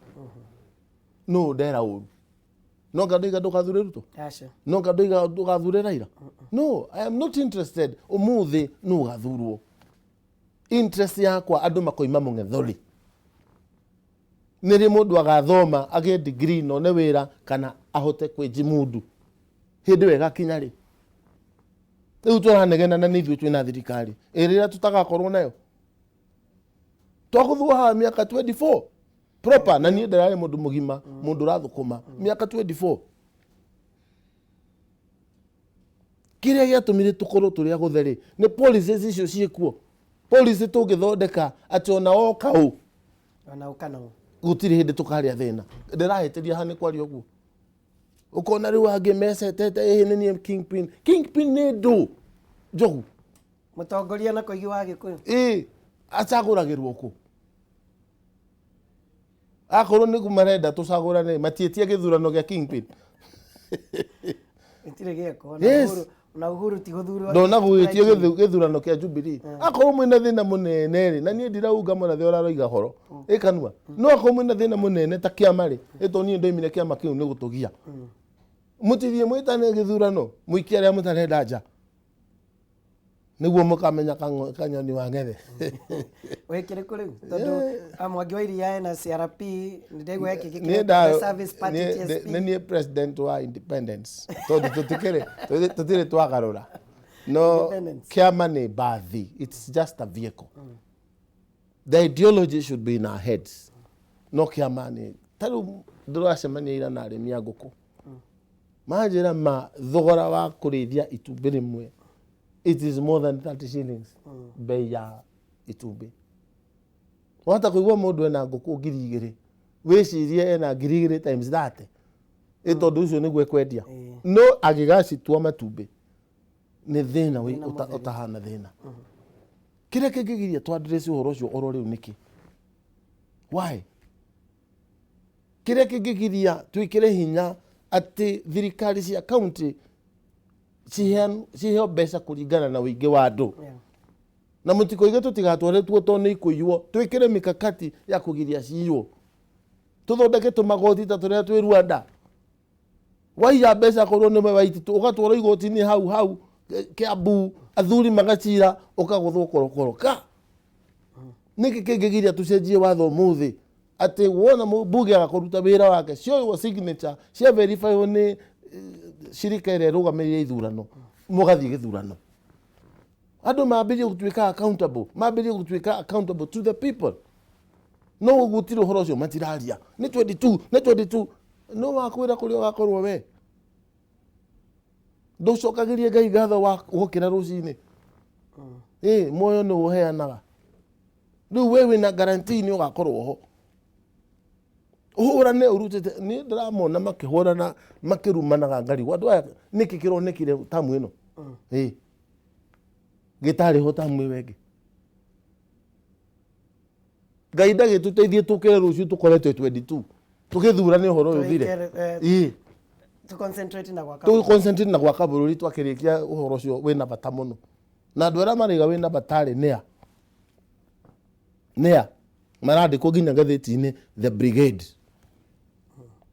No ndera ũru. No nga ndoiga ndũgathure Ruto? Aca. No nga ndoiga ndũgathure Raila? No, I am not interested. Ũmũthĩ nũ ũgathurwo. Interest yakwa andũ makoima mũng'ethori. Nĩ rĩ mũndũ agathoma agĩe degree na one wĩra kana ahote kwĩjimundu. Hĩndĩ ĩyo ĩgakinya rĩ? Rĩu tũranegena na nĩ ithuĩ twĩna thirikari. Ĩ rĩrĩa tũtagakorwo nayo? Twagũthwo haha mĩaka 24 proper, na niĩ ndĩrarĩ mũndũ mũgima, mũndũ ũrathũkũma mĩaka 24. Kĩrĩa gĩatũmire tũkorwo tũrĩ agũthe rĩ, nĩ policies icio ciĩkuo. Policy tũngĩthondeka atĩ ona woka ũ, Ona ũka na ũ. Gũtirĩ hĩndĩ tũkarĩa thĩna. Ndĩrahĩtĩria haha nĩ kwaria ũguo. Ũkona rĩu angĩ mecetete ĩhĩ nĩ niĩ kingpin. Kingpin nĩ ndũ njogu. Mũtongoria na koigi wa Gĩkũyũ. Ĩ, acagũragĩrwo kũ? Akorwo nĩ marenda tũcagũrane, matiĩtie gĩthurano gĩa kingpin. Gĩtirĩ gĩekwo. Yes. Na Uhuru ti gũthurwo. Ndona gũgĩtio gĩthurano kĩa Jubilee. Akorwo mwĩna thĩna mũnene rĩ, na niĩ ndiraunga mũrathe ũraroiga horo ĩ kanua, no akorwo mwĩna thĩna mũnene ta kĩama rĩ, ĩto niĩ ndoimire kĩama kĩu nĩ gũtũgia. Mũtithiĩ mwĩtane gĩthurano, mũikie arĩa mũtarenda nja, nĩguo mũkamenya kanyoni wa ng'ethe. Wĩkĩrĩ kũ rĩu? Tondũ Mwangi wa Iria ena CRP, nĩndegua Niĩ ekĩkĩ Service Party TSP. Nĩ niĩ president wa independence, tondũ tũtirĩ twagarũra. No Independence. kĩama nĩ bathi, it's just a vehicle. The ideology should be in our heads. No kĩama nĩ ta rĩu ndĩracemania ira na arĩmi a ngũkũ, manjĩra ma thogora wa kũrĩithia itumbĩ rĩmwe, it is more than 30 shillings bei ya itumbĩ. Wahota kũigua mũndũ ena ngũkũ 2000, wĩcirie ena 2000 times 30, ĩ tondũ ũcio nĩguo ekwendia, no agĩgacitua matumbĩ nĩ thĩna ũtahana thĩna. Kĩrĩa kĩngĩgiria tũ address ũhoro ũcio oro rĩu nĩkĩ? Why? Kĩrĩa kĩngĩgiria twĩkĩre hinya atĩ thirikari cia county ciheo mbeca kũringana na ũingĩ wa andũ, na mũtikoige tũtigatware tuo tondũ nĩ ikũiywo, twĩkĩre mikakati ya kũgiria ciywo, tũthondeke tũmagoti ta tũrĩa twĩ Rwanda. Waiya mbeca korwo nĩ waititũ, ũgatwarwo igoti-inĩ hau hau Kiambu, athuri magacira, ũkagũthwo korokoro ka. Nĩkĩ kĩngĩgiria tũcenjie watho ũmũthĩ atĩ wona mbunge agakũruta wĩra wake, cioywo signature, cia verify nĩ shirika ĩrĩa ĩrũgamĩrĩire ithurano, mũgathiĩ gĩthurano, andũ mambĩrĩrie gũtuĩka accountable, mambĩrĩrie gũtuĩka accountable to the people. No gũtirĩ ũhoro ũcio matiraria, nĩ 22, nĩ 22. No wakwĩra kũrĩa ũgakorwo we ndũcokagĩrie Ngai ngatho wa wokĩra rũcinĩ. Ĩ muoyo nĩ ũheanaga, rĩu we wĩna guarantee nĩ ũgakorwo ho ũhũrane ũrutĩte. Niĩ ndĩramona makĩhũrana makĩrumanaga ngarigwo andũ aya nĩkĩ kĩronekire tamu ĩno ĩ gĩtarĩ ho tamu ĩyo ĩngĩ. Ngai ndagĩtũteithie tũkĩre rũciũ tũkore twĩ 22 tũgĩthurane ũhoro ũyũ ũthire. Tũikere, Ĩĩ. To concentrate na gwaka. Tũ concentrate na gwaka bũrũri twakĩrĩkia ũhoro ũcio wĩna bata mũno. Na andũ arĩa maraiga wĩna bata rĩ nĩa? Nĩa? Marandĩkwo nginya ngathĩti-inĩ the brigade.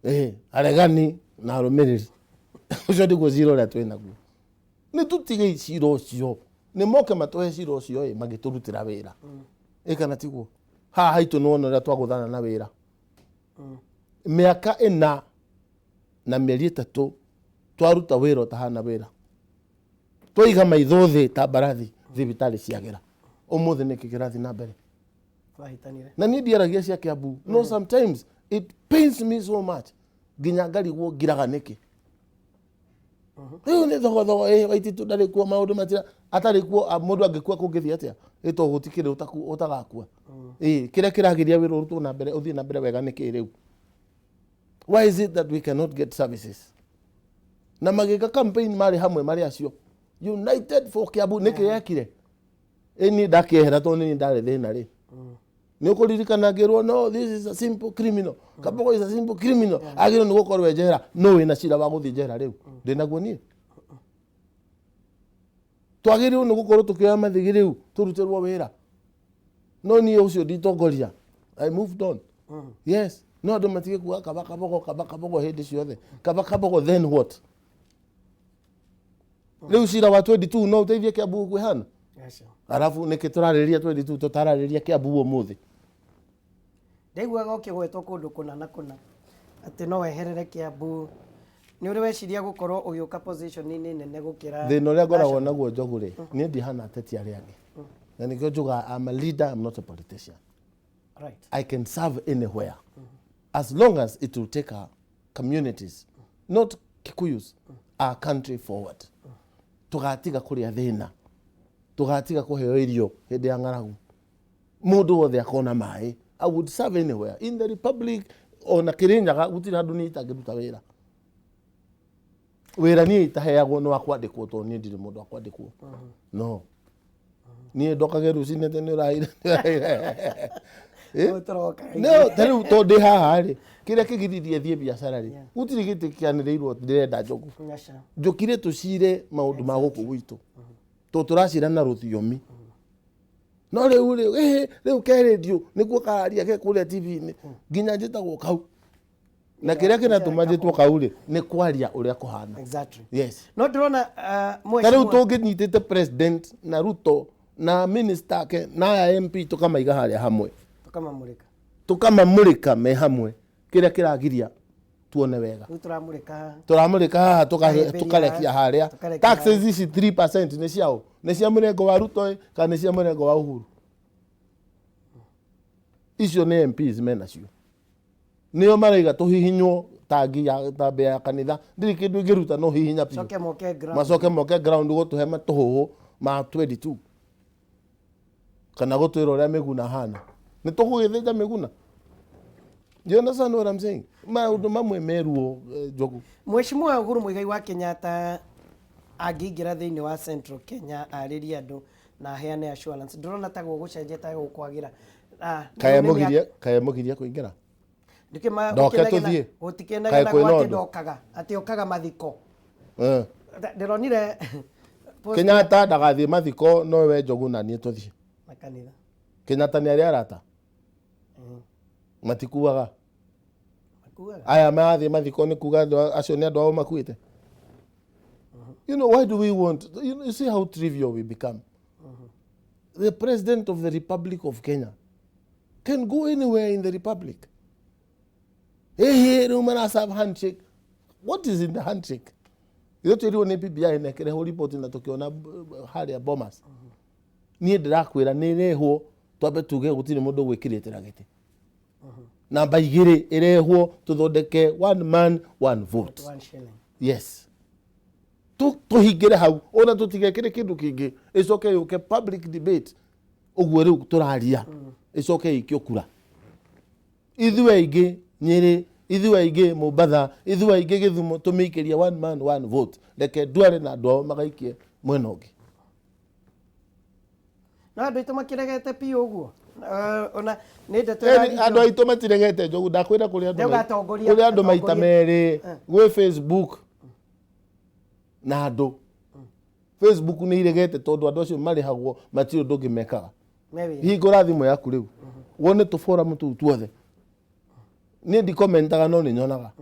Ĩĩ, aregani na arũmĩrĩri. Ũcio nĩguo cira ũrĩa twĩnaguo. Nĩ tũtige cira ũcio. Nĩ moke matũhe cira ũcio ĩ magĩtũrutĩra wĩra. Ĩ kana tiguo? Haha haitũ nĩ wona ũrĩa twagũthana na wĩra. Mĩaka 4 na mĩeri 3 twaruta wĩra ũtahana wĩra. Twaiga maitho thĩ ta mbarathi thibitarĩ ciagĩra. Ũmũthĩ nĩkĩ kĩrathiĩ na mbere? Twahĩtanire. Na niĩ ndiaragia cia Kiambu. No sometimes it pains me so much. Nginya ngarigwo ngiraga nĩkĩ. Rĩu nĩ thogothogo ĩ Waititu ndarĩ kuo maũndũ matira atarĩ kuo mũndũ angĩkua kũngĩthiĩ atĩa? Ĩ to gũtikĩrĩ ũtagakua. Ĩ kĩrĩa kĩragiria wĩra ũrutwo na mbere ũthiĩ na mbere wega nĩkĩ rĩu? Why is it that we cannot get services? Na magĩka campaign marĩ hamwe marĩ acio. United for Kiambu nĩkĩ yekire? Ĩ niĩ ndakĩehera tondũ nĩ niĩ ndarĩ thĩna rĩ. Nĩ ũkũririkana ngĩrwo no this is a simple criminal. Kabogo is a simple criminal. Agĩrĩirwo nĩ gũkorwo e njera. No wĩna cira wa gũthiĩ njera rĩu. Ndĩnaguo niĩ. Twagĩrĩirwo nĩ gũkorwo tũkĩoya mathigi rĩu tũrutĩrwo wĩra. No niĩ ũcio nditongoria. I moved on. Yes. No andũ matige kuga kaba Kabogo kaba Kabogo hĩndĩ ciothe. Kaba Kabogo then what? Rĩu cira wa 22 no ũteithie Kiambu kwĩhana? Aca. Arabu nĩkĩ tũrarĩrĩria 22 tũtararĩrĩria Kiambu ũmũthĩ? Ndaiguaga ũkĩgwetwo kũndũ kũna na kũna atĩ no weherere Kiambu. Nĩ ũrĩ weciria gũkorwo ũgĩũka position-inĩ nene gũkĩra Thĩna ũrĩa ngoragwo naguo Njogu rĩ, niĩ ndihana ateti arĩa angĩ. Na nĩkĩo njugaga I'm a leader, I'm not a politician. I can serve anywhere as long as it will take our communities, not Kikuyus, our country forward. Tũgatiga kũrĩa thĩna, tũgatiga kũheo irio hĩndĩ ya ng'aragu, mũndũ wothe akona maĩ. I would serve anywhere in the republic, ona Kĩrĩnyaga gũtirĩ handũ niĩ itangĩruta wĩra. Wĩra niĩ itaheagwo nĩ wa kwandĩkwo tondũ niĩ ndirĩ mũndũ wa kwandĩkwo. No niĩ ndokage rũcinĩ atĩ nĩ ũraire. Rĩu tũroka. No ta rĩu tondũ ndĩ haha rĩ, kĩrĩa kĩgiririe thiĩ biacara rĩ, gũtirĩ gĩtĩ kĩanĩrĩirwo ndĩrenda Njogu. Aca. Njũkire tũcire maũndũ ma gũkũ gwitũ tondũ tũracira na rũthiomi. No rĩu rĩ, ĩhĩ, rĩu ke rĩndiũ nĩkuo kararia ke kũrĩa TV-inĩ nginya njĩtagwo kau. Na kĩrĩa kĩratũma njĩtwo kau rĩ, nĩ kwaria ũrĩa kũhana. Yes. No ndĩrona Ta rĩu mheshimiwa tũngĩnyitĩte president na Ruto na minister ake na aya MP tũkamaiga harĩa hamwe, tũkamamũrĩka. Tũkamamũrĩka me hamwe, kĩrĩa kĩragiria tuone wega? Rĩu tũramũrĩka haha. Tũramũrĩka haha Tũkahĩmbĩria tũkarekia harĩa. Tũkarekia. Taxes ici 3% nĩ ciao? Nĩ cia mũrengo wa Ruto ĩ, kana nĩ cia mũrengo wa Uhuru? Icio nĩ MPs menacio, nĩo maraiga tũhihinywo tangi ya tambĩ ya kanitha, ndirĩ kĩndũ ingĩruta no hihinya biũ. Coke moke ground. Macoke moke ground gũtũhe matũhũhũ ma 22 kana gũtwĩra ũrĩa Mĩguna hana nĩ tũgũgĩthĩnja Mĩguna. You understand what I'm saying? Maũndũ mamwe meruo, Njogu. Mheshimiwa Uhuru Muigai wa Kenyatta angĩingĩra thĩinĩ wa Central Kenya arĩrie andũ na aheane assurance, ndũrona ta gũgũcenjia ta gũkwagĩra? Ah, Kaĩ nĩ mũgirie, kaĩ mũgirie kũingĩra? Ndikĩma- Ndoke gũkĩnegena- tũthiĩ. Kaĩ gũtikĩnegenagwo kwĩna atĩ ũndũ? ndokaga atĩ okaga mathiko. Ndĩronire post Kenyatta ndagathiĩ mathiko, no we Njogu na niĩ tũthiĩ. Na kanitha. Kenyatta nĩ arĩ arata matikuaga. Makuaga. Aya marathiĩ mathiko nĩ kuga andũ acio nĩ andũ ao makuĩte. You know, why do we want you, know, you see how trivial we become? The president of the Republic of Kenya can go anywhere in the republic. Hey, rĩu maraserve handshake. What is in the handshake? Ithuĩ twĩrirwo nĩ BBI na ĩkĩrehwo report na tũkĩona harĩa Bomas. Niĩ ndĩrakwĩra nĩ ĩrehwo twambe tuge gũtirĩ mũndũ ũgwĩkĩrĩtĩra gĩtĩ. Namba 2 ĩrehwo tũthondeke one man one vote. One shilling. Yes, tũhingĩre hau ona tũtigekĩre kĩndũ kĩngĩ, ĩcoke yũke public debate ũguo rĩu tũraria, ĩcoke ĩikio kura. Ithuĩ aingĩ Nyĩrĩ, ithuĩ aingĩ Mombatha, ithuĩ aingĩ Gĩthumo, tũmĩikĩrie one man one vote. Reke ndware na andũ ao magaikie mwena ũngĩ. No andũ aitũ makĩregete piũ ũguo. Ona nĩ ndeto Eni, ĩrarigio- andå aitå matiregete njogu ndakwä ra kå rä Ndauga atongoria- andå maita atongoria. merä gwä Facebook na andå Facebook nä iregete tondå andå acio marä matirä å ndå å ngä mekaga Me wĩra. hingå thimå yaku rä u wone tå forum tå u tuothe niä ndikomentaga no nä nyonaga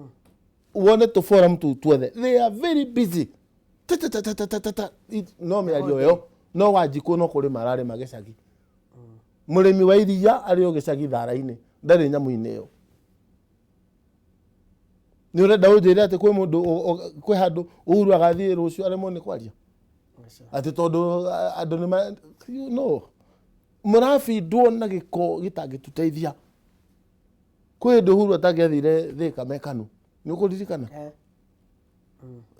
wone tå forum tå u tuothe they are very busy Ta, ta, ta, ta, ta, ta, ta, ta. No mä ario ä yo no wanjikå no kå rä ma ararä ma gä cagi må rä mi wa iria arä o gä cagi thara-inä ndarä nyamå-inä ä yo nä å renda å njä re atä kwä må ndå kwä handå Uhuru agathiä rå cio aremwo nä kwaria atä tondå andå nä ma you know mũrabindwo na gĩko gĩtangĩtũteithia kwĩ hĩndĩ Uhuru atangĩathire Thĩka mekanu nĩ ũkũririkana Eh,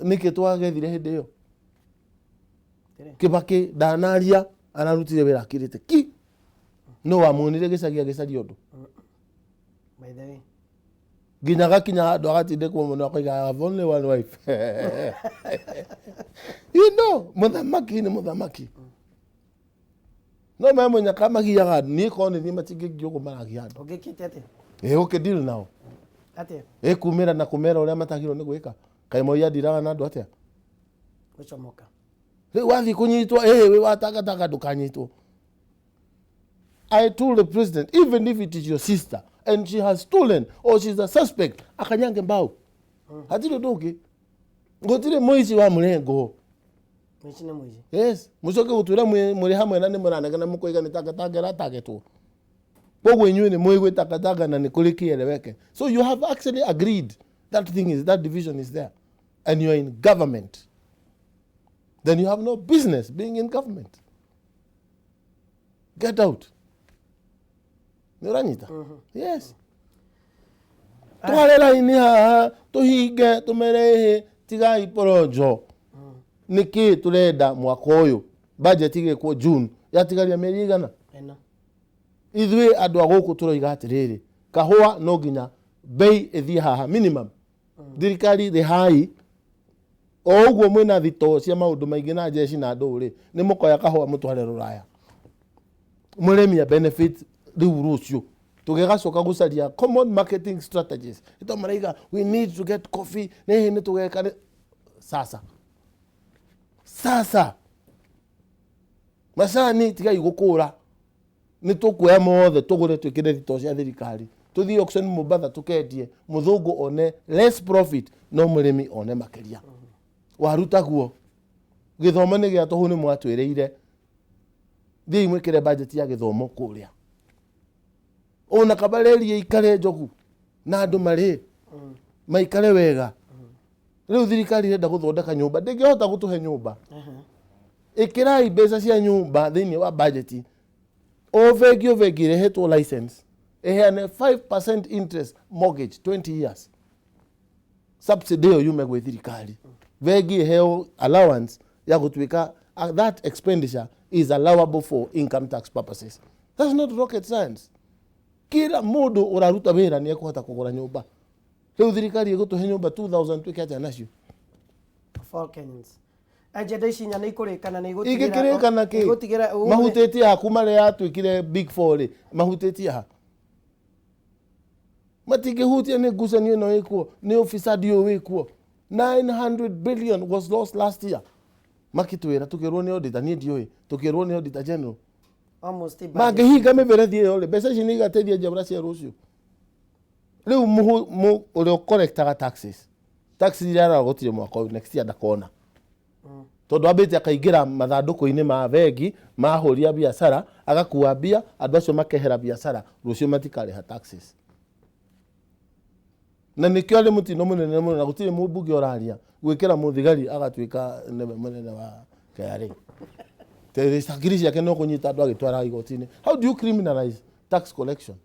nĩkĩ twagethire hĩndĩ ĩyo Tĩrĩ. Kĩbakĩ ndanaria ararutire wĩra akirĩte ki no wamuonire gĩcagi agĩcaria ũndũ By the way. nginya gakinya handũ agatindĩkwo mũno akoiga "I have only one wife." You know mũthamaki nĩ mũthamaki no me mũnyaka magiaga andũ niĩ korwo nĩ niĩ matingĩngia ũguo maragia andũ Ũngĩkĩte atĩa? ĩ ũkĩ nao Atĩa? ĩkumĩra na kũmera ũrĩa matagĩrĩirwo nĩ gwĩka kaĩ Moi andiraga na andũ atĩa Gũcomoka. rĩu wathiĩ kũnyitwo ĩ wĩ watangatanga ndũkanyitwo. I told the president, even if it is your sister and she has stolen or she's a suspect, akanyange mbao. Hatirĩ ũndũ ũngĩ, gũtirĩ mũici wa mũrengo. Mũici nĩ mũici. Yes, mũcoke gũtwĩra mũrĩ hamwe na nĩ mũranegena mũkoiga nĩ takataka ĩratagetwo. Koguo inyuĩ nĩ mũĩ gwĩ takataka na nĩ kũrĩ kĩeleweke. So you have actually agreed that thing is, that division is there and you are in government, then you have no business being in government. Get out. Nĩ ũranyita? Yes, tware raini haha tũhinge tũmere ĩhĩ tigai poronjo nĩkĩ tũrenda mwaka ũyũ budget igĩkwo June yatigaria mĩeri igana. Ĩno. Ithuĩ andũ a gũkũ tũroiga atĩrĩrĩ, kahũa no nginya bei ĩthiĩ haha minimum. Thirikari rĩhai o ũguo mwĩna thitoo cia maũndũ maingĩ na njeci na ndũ rĩ nĩ mũkoya kahũa mũtware rũraya mũrĩmi a benefit. Rĩu rũciũ tũgĩgacoka gũcaria common marketing strategies ito maraiga we need to get coffee nĩhĩ nĩ tũgeka sasa sasa macani tigai gũkũra nĩ tũkuoya mothe tũgũre twĩkĩre thitoo cia thirikari tũthiĩ auction Mombatha tũkendie mũthũngũ one less profit no mũrĩmi one makĩria. Waruta guo gĩthomo nĩ gĩa tũhũ nĩ mwatwĩrĩire thiĩi mwĩkĩre budget ya gĩthomo kũrĩa ona kabareria ikare njogu na andũ marĩ maikare wega. Rĩu thirikari ĩrenda gũthondeka nyũmba ndĩngĩhota gũtũhe nyũmba. Ĩkĩrai mbeca cia nyũmba thĩinĩ wa budget. O bengi o bengi ĩrehetwo license ĩheane 5% interest mortgage 20 years, subsidy ĩyo yume gwĩ thirikari, bengi ĩheo allowance ya gũtuĩka that expenditure is allowable for income tax purposes. That's not rocket science. Kila mũndũ ũraruta wĩra nĩ ekũhota kũgũra nyũmba. Rĩu thirikari ĩgũtũhe nyũmba 2000 twĩke atĩa nacio? For Kenyans. Agenda ici inya nĩ ikũrĩkana nĩ igũtigĩra Ingĩkĩrĩkana kĩ igũtigĩra mahutĩtie ha kuma rĩrĩa yatuĩkire Big Four rĩ mahutĩtie ha matingĩhutia nĩ ngucanio ĩno ĩkuo nĩ ũbicadi ũyũ wĩkuo. 900 billion was lost last year makĩtwĩra tũkĩrwo nĩ auditor niĩ ndiũĩ tũkĩrwo nĩ auditor general. Almost budget. Mangĩhinga mĩberethi ĩyo rĩ mbeca ici nĩ igateithia njiarwa cia rũciũ. Rĩu ũrĩa ũkorektaga taxes taxes iria aragotire mwaka ũyũ next year ndakona tondũ ambĩte akaingĩra mathandũkũ-inĩ ma bengi mahũria biacara agakua mbia andũ acio makehera biacara rũciũ matikarĩha taxes na nĩkĩo arĩ mũtino mũnene mũno na gũtirĩ mũmbunge ũraria gwĩkĩra mũthigari agatuĩka nĩwe mũnene wa KRA. Hakiri ciake no kũnyita andũ agĩtwara igoti-inĩ. How do you criminalize tax collection?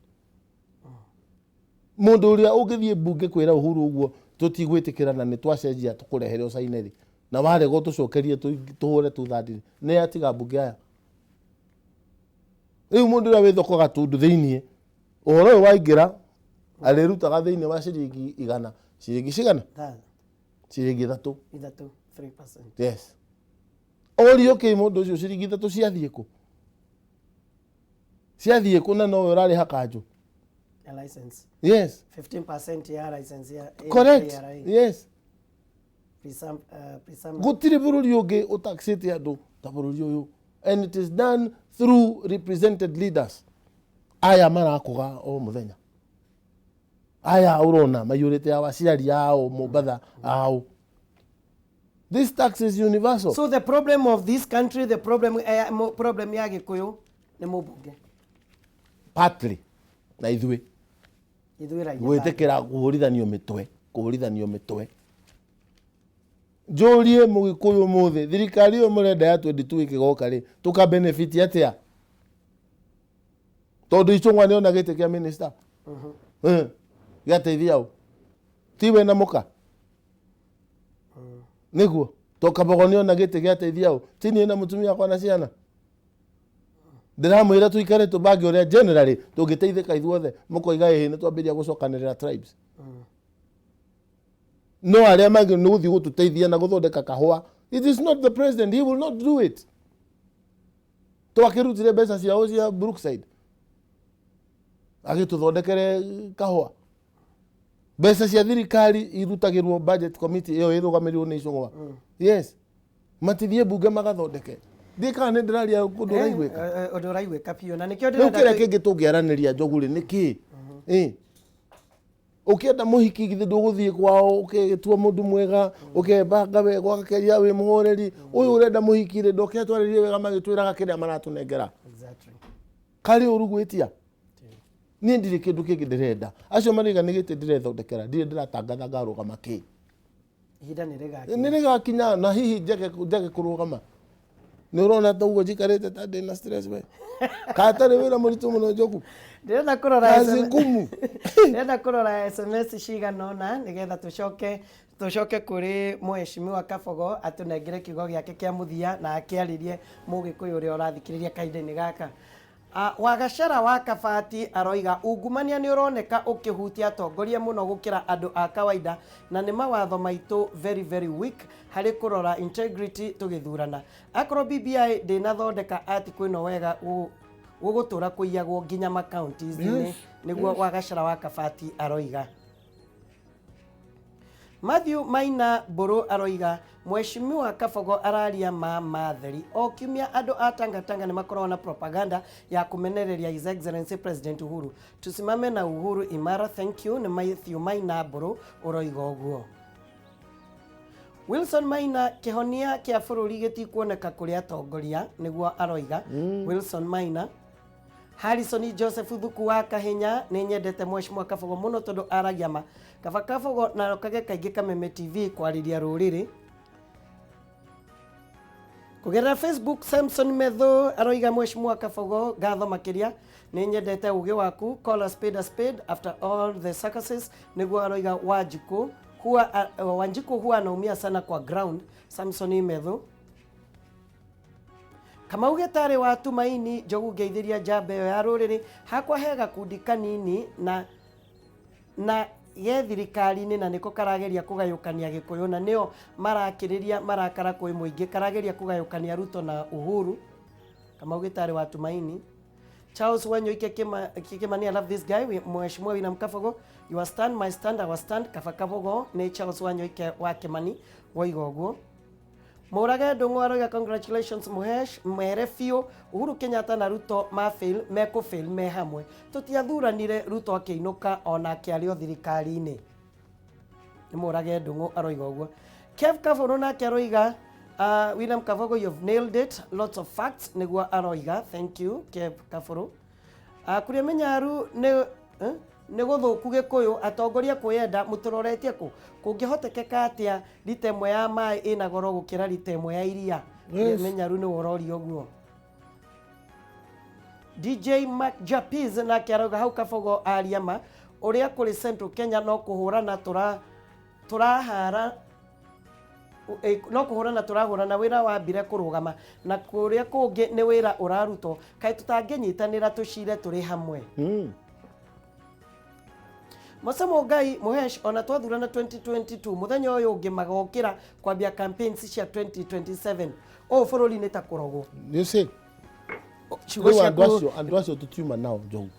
Mũndũ ũrĩa ũngĩthiĩ mbunge kwĩra Uhuru ũguo tũtigwĩtĩkĩra na nĩ twacenjia tũkũrehere ũcaine rĩ na warega tũcokerie tũhũre tũthandi nĩ atiga mbunge aya. Rĩu mũndũ ũrĩa wĩ thoko Gatundu thĩiniĩ ũhoro ũyũ waingĩra arĩrutaga thĩiniĩ wa ciringi 100 ciringi cigana? Ciringi 3. 3, 3%. Yes, orio kĩ mũndũ ũcio ciringi 3 ciathiĩ kũ? Ciathiĩ kũna nowe ũrarĩha kanjũ. Ya license. Yes. 15% ya license ya Correct. KRA. Yes. Presum. Gũtirĩ bũrũri ũngĩ ũtaxĩte andũ ta bũrũri ũyũ, and it is done through represented leaders. Aya marakũga o mũthenya, aya ũrona maiyũrĩte ao, aciari ao Mombatha ao. This tax is universal. So the problem of this country, the problem, problem ya Gikuyu nĩ mũmbunge. Partly na ithuĩ. Ithuĩ raia. Gwĩtĩkĩra kũhũrithanio mĩtwe, kũhũrithanio mĩtwe. Njũrie mũgĩkũyũ mũthĩ, thirikari ĩyo mũrenda ya 22 ĩkĩgoka rĩ, tũka benefit atĩa? Tondũ Ichung'wa nĩona gĩtĩ kĩa minister. Gĩateithia ũ? Tiwe na mũka nĩguo to Kabogo nĩona gĩtĩ gĩateithia ũ? Ti niĩ na mũtumia wakwa na ciana. Ndĩramwĩra tũikare tũbange ũrĩa generally tũngĩteithĩka ithuothe. Mũkoiga ĩhĩ, nĩ twambĩrĩria gũcokanĩrĩra tribes, no arĩa mangĩ nĩ gũthiĩ gũtũteithia na gũthondeka kahũa. It is not the president, he will not do it. Twakĩrutire mbeca ciao cia Brookside agĩtũthondekere kahũa. Mbeca cia thirikari irutagĩrwo budget committee ĩyo ĩrũgamĩrĩirwo nĩ Ichung'wa. Yes, matithiĩ mbunge magathondeke. Ndiĩ kana nĩ ndĩraria kũndũ ũraiguĩka. Ũndũ ũraiguĩka biũ, na nĩkĩo Rĩu ndĩrenda kĩrĩa kĩngĩ tũngĩaranĩria, Njogu, rĩ, nĩ kĩ? Ũkĩenda mũhiki, githĩ ndũgũthiĩ kwao ũketua mũndũ mwega, ũkebanga wega, ũgakeria wĩ mũhoreri? Ũyũ ũrenda mũhiki rĩ, ndoke atwarĩrie wega magĩtwĩraga kĩrĩa maratũnengera. Karĩ ũru gwĩtia. Niĩ ndirĩ kĩndũ kĩngĩ ndĩrenda. Acio marĩga nĩ gĩtĩ ndĩrethondekera, ndirĩ ndĩratangatha ngarũgama kĩ. Ihinda nĩ rĩgakinya. Nĩ rĩgakinya, na hihi njage kũrũgama. Nĩ ũrona ta ũguo njikarĩte ta ndĩna stress we, katarĩ wĩra mũritũ mũno, Njogu. Ndĩrenda kũrora Kazi SMS. ngumu. Ndĩrenda kũrora SMS cigana ũna nĩgetha tũcoke kũrĩ Mheshimiwa Kabogo atũnengere kiugo gĩake kĩa mũthia na akĩarĩrie mũgĩkũyũ ũrĩa ũrathikĩrĩria kahinda-inĩ gaka. Wagacara wa Kabati aroiga ungumania nĩ ũroneka ũkĩhutia atongoria mũno gũkĩra andũ a kawaida, na nĩ mawatho maitũ very very weak harĩ kũrora integrity tũgĩthurana. Akorwo BBI ndĩnathondeka article ĩno wega, gũgũtũra kũiyagwo nginya ma-counties-inĩ. Nĩguo Wagacara wa Kabati aroiga. Matthew Maina Mbũrũ aroiga Mheshimiwa Kabogo araria ma matheri. O kiumia andũ a Tanga Tanga nĩ makoragwo na propaganda ya kũmenereria His Excellency President Uhuru. Tusimame na Uhuru imara. Thank you. Nĩ Matthew Maina Mbũrũ ũroiga ũguo. Wilson Maina, kĩhonia kĩa bũrũri gĩtikuoneka kũrĩ atongoria, nĩguo aroiga Wilson Maina. Harrison Joseph Thuku wa Kahinya, nĩ nyendete Mheshimiwa Kabogo mũno tondũ aragia ma. Kaba Kabogo na kage kaingĩ Kameme TV kwarĩria rũrĩrĩ. Kũgerera Facebook, Samson Metho aroiga Mheshimiwa Kabogo, ngatho makĩria, nĩ nyendete ũgĩ waku. Call a spade a spade after all the circuses, nĩguo aroiga. Wanjikũ huwa, Wanjikũ huwa anaumia sana kwa ground. Samson Metho. Kamau Gĩtarĩ wa Tumaini, Njogu, ngeithĩria njamba ĩyo ya rũrĩrĩ. Hakwa he gakundi kanini na ge thirikari-inĩ, na nĩko karageria kũgayũkania Gĩkũyũ, na nĩo marakĩrĩria marakara kwĩ mũingĩ. Karageria kũgayũkania Ruto na Uhuru. Kamau Gĩtarĩ wa Tumaini. Charles Wanyoike Kimani, I love this guy. Mheshimiwa William Kabogo, your stand, my stand, our stand. Kaba Kabogo. Nĩ Charles Wanyoike wa Kimani woiga ũguo. Mũrage Ndũng'ũ aroiga congratulations Muhesh, mere biũ Uhuru Kenyatta na Ruto ma fail, mekũ fail me hamwe. Tũtiathuranire Ruto akĩinũka ona akĩario thirikari-inĩ. Nĩ Mũrage Ndũng'ũ aroiga ũguo. Kev Kabũrũ nake aroiga William Kabogo, you've nailed it, lots of facts, nĩguo aroiga. Thank you, Kev Kabũrũ. Kuria Mĩnyaru nĩ nĩ gũthũku Gĩkũyũ, atongoria kwĩyenda. Mũtũroretie kũ? Kũngĩhotekeka atĩa rita ĩmwe ya maĩ ĩna goro gũkĩra rita ĩmwe ya iria? Kuria Mĩnyaru nĩ ũroria ũguo. DJ Mark Japiz nake arauga hau Kabogo aria ma. Ũrĩa kũrĩ Central Kenya no kũhũrana tũra tũrahara no kũhũrana tũrahũrana, wĩra wambire kũrũgama, na kũrĩa kũngĩ nĩ wĩra ũrarutwo. Kaĩ tũtangĩnyitanĩra tũcire tũrĩ hamwe? Mose Mũngai Mũhesh, ona twathurana 2022, mũthenya ũyũ ũngĩ magokĩra kwambia campaigns cia 2027. Ũũ bũrũri nĩ ta kũrogwo. You see? Ciugo Rĩu andũ ciaku acio, andũ acio tũtiuma nao, Njogu,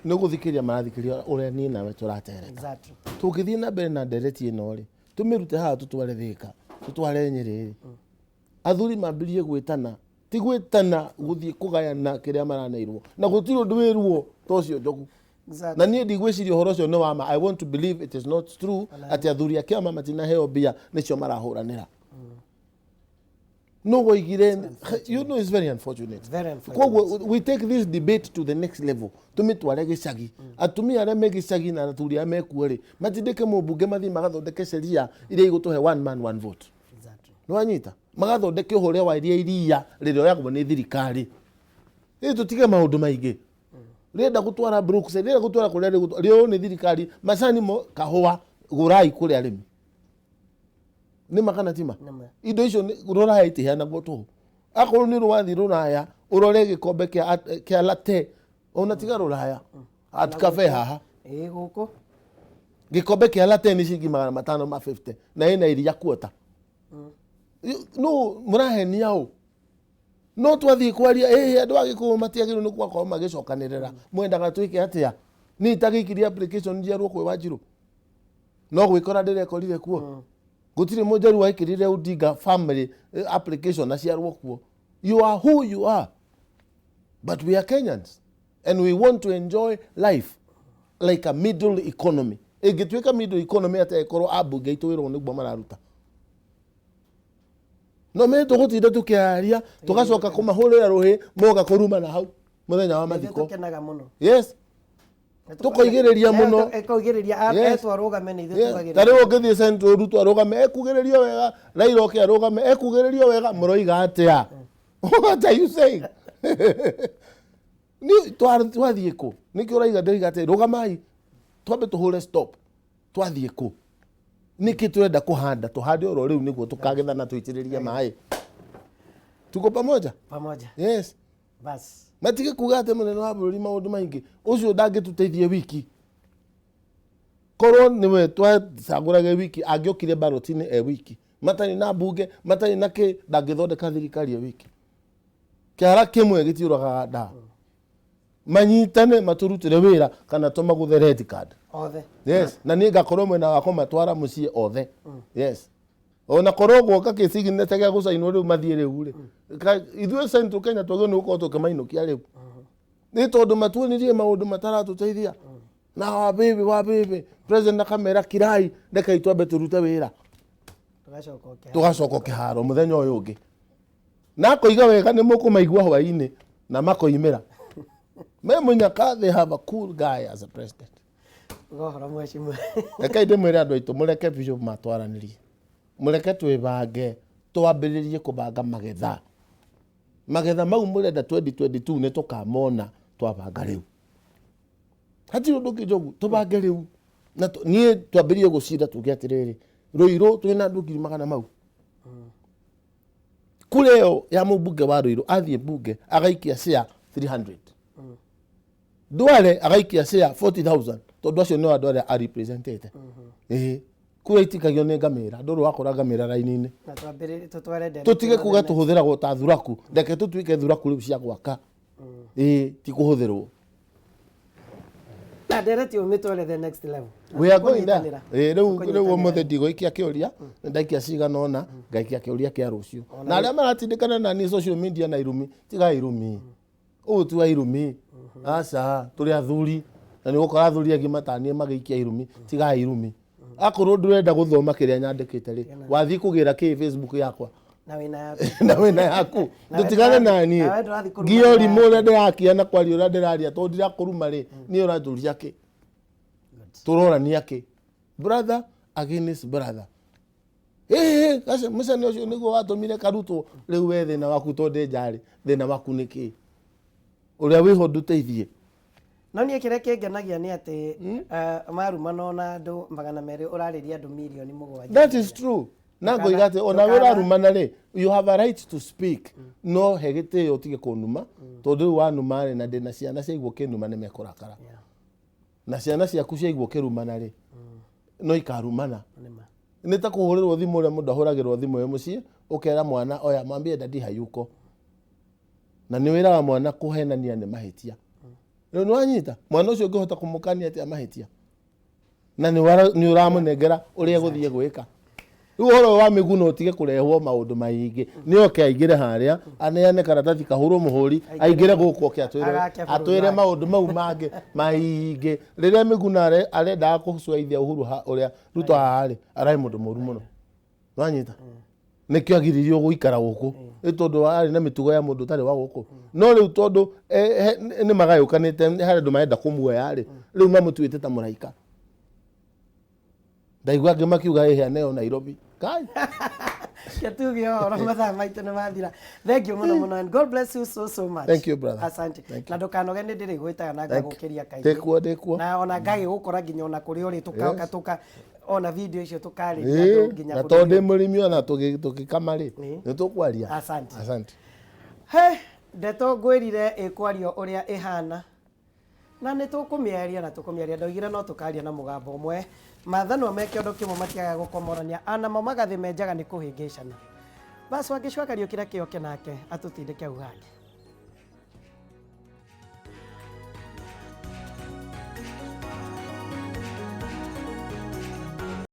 nĩ gũthikĩrĩria marathikĩrĩria ũrĩa niĩ nawe tũratereta. Tũngĩthiĩ na mbere na ndereti ĩno rĩ, tũmĩrute haha tũtware Thĩka, tũtware Nyĩrĩ rĩ, athuri mambĩrĩrie gwĩtana, ti gwĩtana, gũthiĩ kũgayana kĩrĩa maraneirwo, na gũtirĩ ũndũ wĩ ruo ta ũcio, Njogu. Na niĩ ndigwĩciria ũhoro ũcio nĩ wa ma. I want to believe it is not true atĩ athuri a kĩama matinaheo mbia nĩcio marahũranĩra. No woigire, it's very unfortunate. Very unfortunate. Koguo we take this debate to the next level, tũmĩtware gĩcagi. Atumia arĩa me gĩcagi na athuri arĩa mekuo rĩ, matindĩke mũmbunge mathiĩ magathondeke sheria iria igũtũhe one man one vote. Nĩwanyita, magathondeke ũhoro wa iria iria rĩrĩoyagwo nĩ thirikari ĩ, tũtige maũndũ maingĩ. Rĩenda gũtwara Brookside, rĩenda gũtwara kũrĩa rĩgũtwara, rĩoywo nĩ thirikari. Macani mo, kahũa, gũrai kũrĩ arĩmi. Nĩ ma kana ti ma? Nĩma. Indo icio rũraya itiheanagwo tũhũ. Akorwo nĩ rwathiĩ rũraya ũrore gĩkombe kĩa latte, ona tiga rũraya, at cafe haha, Ĩ gũkũ. Gĩkombe kĩa latte nĩ ciringi 550 na ĩna iria kuota. No mũrahenia ũ? No twathiĩ kwaria ĩhĩ, andũ a Gĩkũyũ matiagĩrĩirwo nĩ gũkorwo magĩcokanĩrĩra. Mwendaga twĩke atĩa? Niĩ itagĩikirie application njiarwo kwĩ Wanjirũ, no gwĩkora ndĩrekorire kuo. Gũtirĩ mũnjaru waikĩrire Odinga family application aciarwo kuo. You are who you are, but we are Kenyans and we want to enjoy life like a middle economy. Ĩngĩtuĩka middle economy atĩa ĩkorwo ambunge aitũ wĩra ũyũ nĩguo mararuta? No mĩ tũgũtinda tũkĩaria, tũgacoka kũmahũrĩra rũhĩ moka kũrumana hau mũthenya wa Ithuĩ mathiko. Tũkenaga mũno. Yes, tũkoigĩrĩria mũno. Ĩkoigĩrĩria Yes. etwo arũgame nĩ ithuĩ Ta tugagĩrĩria. rĩu ũngĩthiĩ Central, Ruto arũgame ekugĩrĩrio wega, Raila oke arũgame ekugĩrĩrio wega. Mũroiga atĩa? What are you saying? Nĩ twathiĩ kũ? Nĩkĩo ũraiga, ndĩroiga atĩ rũgamai, twambe tũhũre stop. Twathiĩ kũ? Nĩkĩ tũrenda kũhanda? Tũhande oro rĩu nĩguo tũkagetha na tũitĩrĩrie maĩ. Tuko pamoja? Pamoja. Yes. Bas. Matige kuga atĩ mũnene wa bũrũri maũndũ maingĩ ũcio ndangĩtũteithie wiki. Korwo nĩwe twacagũrage wiki, angĩokire baroti-inĩ e wiki, matarĩ na mbunge, matarĩ na kĩ, ndangĩthondeka thirikari e wiki. Kĩara kĩmwe gĩtiũragaga ndaa. Manyitane matũrutĩre wĩra kana tũmagũthe red card. Othe. Yes, na niĩ ngakorwo mwena wa kũmatwara mũciĩ othe. Yes, ona korwo guoka kĩciginete gĩa gũcainwo rĩu mathiĩ rĩu rĩ. Ithuĩ Central Kenya twagĩrĩirwo nĩ gũkorwo tũkĩmainũkia rĩu, nĩ tondũ matuonirie maũndũ mataratũteithia na wabĩbĩ wabĩbĩ. President akamera kirai, rekei twambe tũrute wĩra. Tũgacoka ũkĩhara. Tũgacoka kĩharo mũthenya ũyũ ũngĩ, na akoiga wega nĩ mũkũmaigua hwainĩ na makoimĩra me mũnyaka. They have a cool guy as a president. Uga ũhoro, mheshimiwa. Rekei ndĩmwĩre, andũ aitũ, mũreke biũ matwaranĩrie, mũreke twĩbange, twambĩrĩrie kũbanga magetha. Magetha mau mũrenda 2022 nĩ tũkamona twabanga rĩu. Hatirĩ ũndũ ũngĩ, Njogu. Tũbange rĩu na niĩ twambĩrĩrie gũcira, tuge atĩrĩrĩ, Rũirũ twĩna andũ 100,000 mau. Kura ĩyo ya mũmbunge wa Rũirũ athiĩ mbunge agaikia share 300, Ndwale agaikia share 40,000, tondũ acio nĩo andũ arĩa arepresentete. Ĩĩ, kura itikagio nĩ ngamĩra, ndũrĩ wakora ngamĩra raini-inĩ. Na twambĩrĩrie tũtware ndereti Tũtige ĩno kuga the next- tũhũthĩragwo ta thuraku. Reke tũtuĩke thuraku rĩu cia gwaka. Ĩĩ, ti kũhũthĩrwo. Na ndereti ũmĩtware the next level. We are going there. Tũkũnyitanĩra. Ĩĩ, rĩu rĩu Tũkũnyitanĩra. ũmũthĩ ndigũikia kĩũria, ndaikia cigana ũna, ngaikia kĩũria kĩa rũciũ. Na arĩa maratindĩkana na niĩ social media na irumi, tiga irumi. Ũyũ ti wa irumi, aca. Tũrĩ athuri na nĩ gũkora athuri agima ta niĩ magĩikia irumi. Tigai irumi. Akorwo ndũrenda gũthoma kĩrĩa nyandĩkĩte rĩ, wathiĩ kũgĩra kĩ Facebook yakwa? Na wĩna yaku. Na wĩna yaku. Tũtigane na niĩ. Nawe ndũrathiĩ kũruma Ngio na rimũ ũrĩa ndĩrakia na kwaria ũrĩa ndĩraria, tondũ ndirakũruma rĩ, niĩ ũranjũria kĩ? Tũrorania kĩ? Brother against brother. Ĩĩ, mũcene ũcio nĩguo watũmire karutwo. Rĩu we thĩna waku, tondũ ndĩ njarĩ, thĩna waku nĩ kĩ? Ũrĩa wĩho ndũteithie. No niĩ kĩrĩa kĩngenagia nĩ atĩ marumana ona andũ 200, ũrarĩria andũ mirioni 7. That is true. Na ngoiga atĩ ona we ũrarumana rĩ, you have a right to speak, no he gĩtĩo, ũtige kũnuma, tondũ rĩu wanuma rĩ, na ndĩna ciana ciaigua ũkĩnuma nĩ mekũrakara. Na ciana ciaku ciaigua ũkĩrumana rĩ, no ikarumana. Nĩma. Nĩ ta kũhũrĩrwo thimũ, ũrĩa mũndũ ahũragĩrwo thimũ ĩ mũciĩ, ũkera mwana, oya mwambie, "Daddy hayuko." Na nĩ wĩraga mwana kũhenania nĩ mahĩtia. Rĩu nĩ wanyita mwana ũcio, ũngĩhota kũmũkania atĩa mahĩtia na nĩ ũramũnengera ũrĩa egũthiĩ gwĩka? Rĩu ũhoro ũyũ wa Mĩguno ũtige kũrehwo maũndũ maingĩ. Nĩ oke aingĩre harĩa, aneane karatathi kahũrwo mũhũri, aingĩre gũkũ, oke atwĩre Agake bũrũri atwĩre wake. Maũndũ mau mangĩ maingĩ. Rĩrĩa Mĩguna arendaga kũcwaithia Uhuru ha ũrĩa Ruto haha rĩ, ararĩ mũndũ mũru mũno. Wanyita, nĩkĩo agiririo gũikara gũkũ, nĩ tondũ arĩ na mĩtugo ya mũndũ ũtarĩ wa gũkũ. No rĩu tondũ nĩ magayũkanĩte, harĩ andũ marenda kũmuoya rĩ, rĩu mamũtuĩte ta mũraika. Ndaigua angĩ makiuga ĩhĩ aneo Nairobi kai. Ke tuge ũhoro, mathaa maitũ nĩ mathira. Thank you mũno mũno and God bless you so so much. Thank you, brother. Asante. Thank you. Na ndũkanoge, nĩ ndĩrĩgwĩtaga na Thank you. ngagũkĩria kaingĩ. Ndĩkuo, ndĩkuo. Na ona ngagĩgũkora nginya ona kũrĩa ũrĩ, tũkaoka tũka ona video icio, tũkarĩria andũ nginya Na bũrũri tondũ ndĩ ũyũ. mũrĩmi, ona tũgĩkama rĩ, nĩ tũkwaria. Asante. Asante. He ndeto ngwĩrire ĩkwario ũrĩa ĩhana, na nĩ tũkũmĩaria na tũkũmĩaria. Ndoigire no tũkaria na mũgambo ũmwe. Mathanwa me kĩondo kĩmwe matiagaga gũkomorania, anamo magathĩ menjaga nĩ kũhĩngĩcana. Bas wangĩcua kariũkĩra kĩoke nake atũtindĩke hau hangĩ.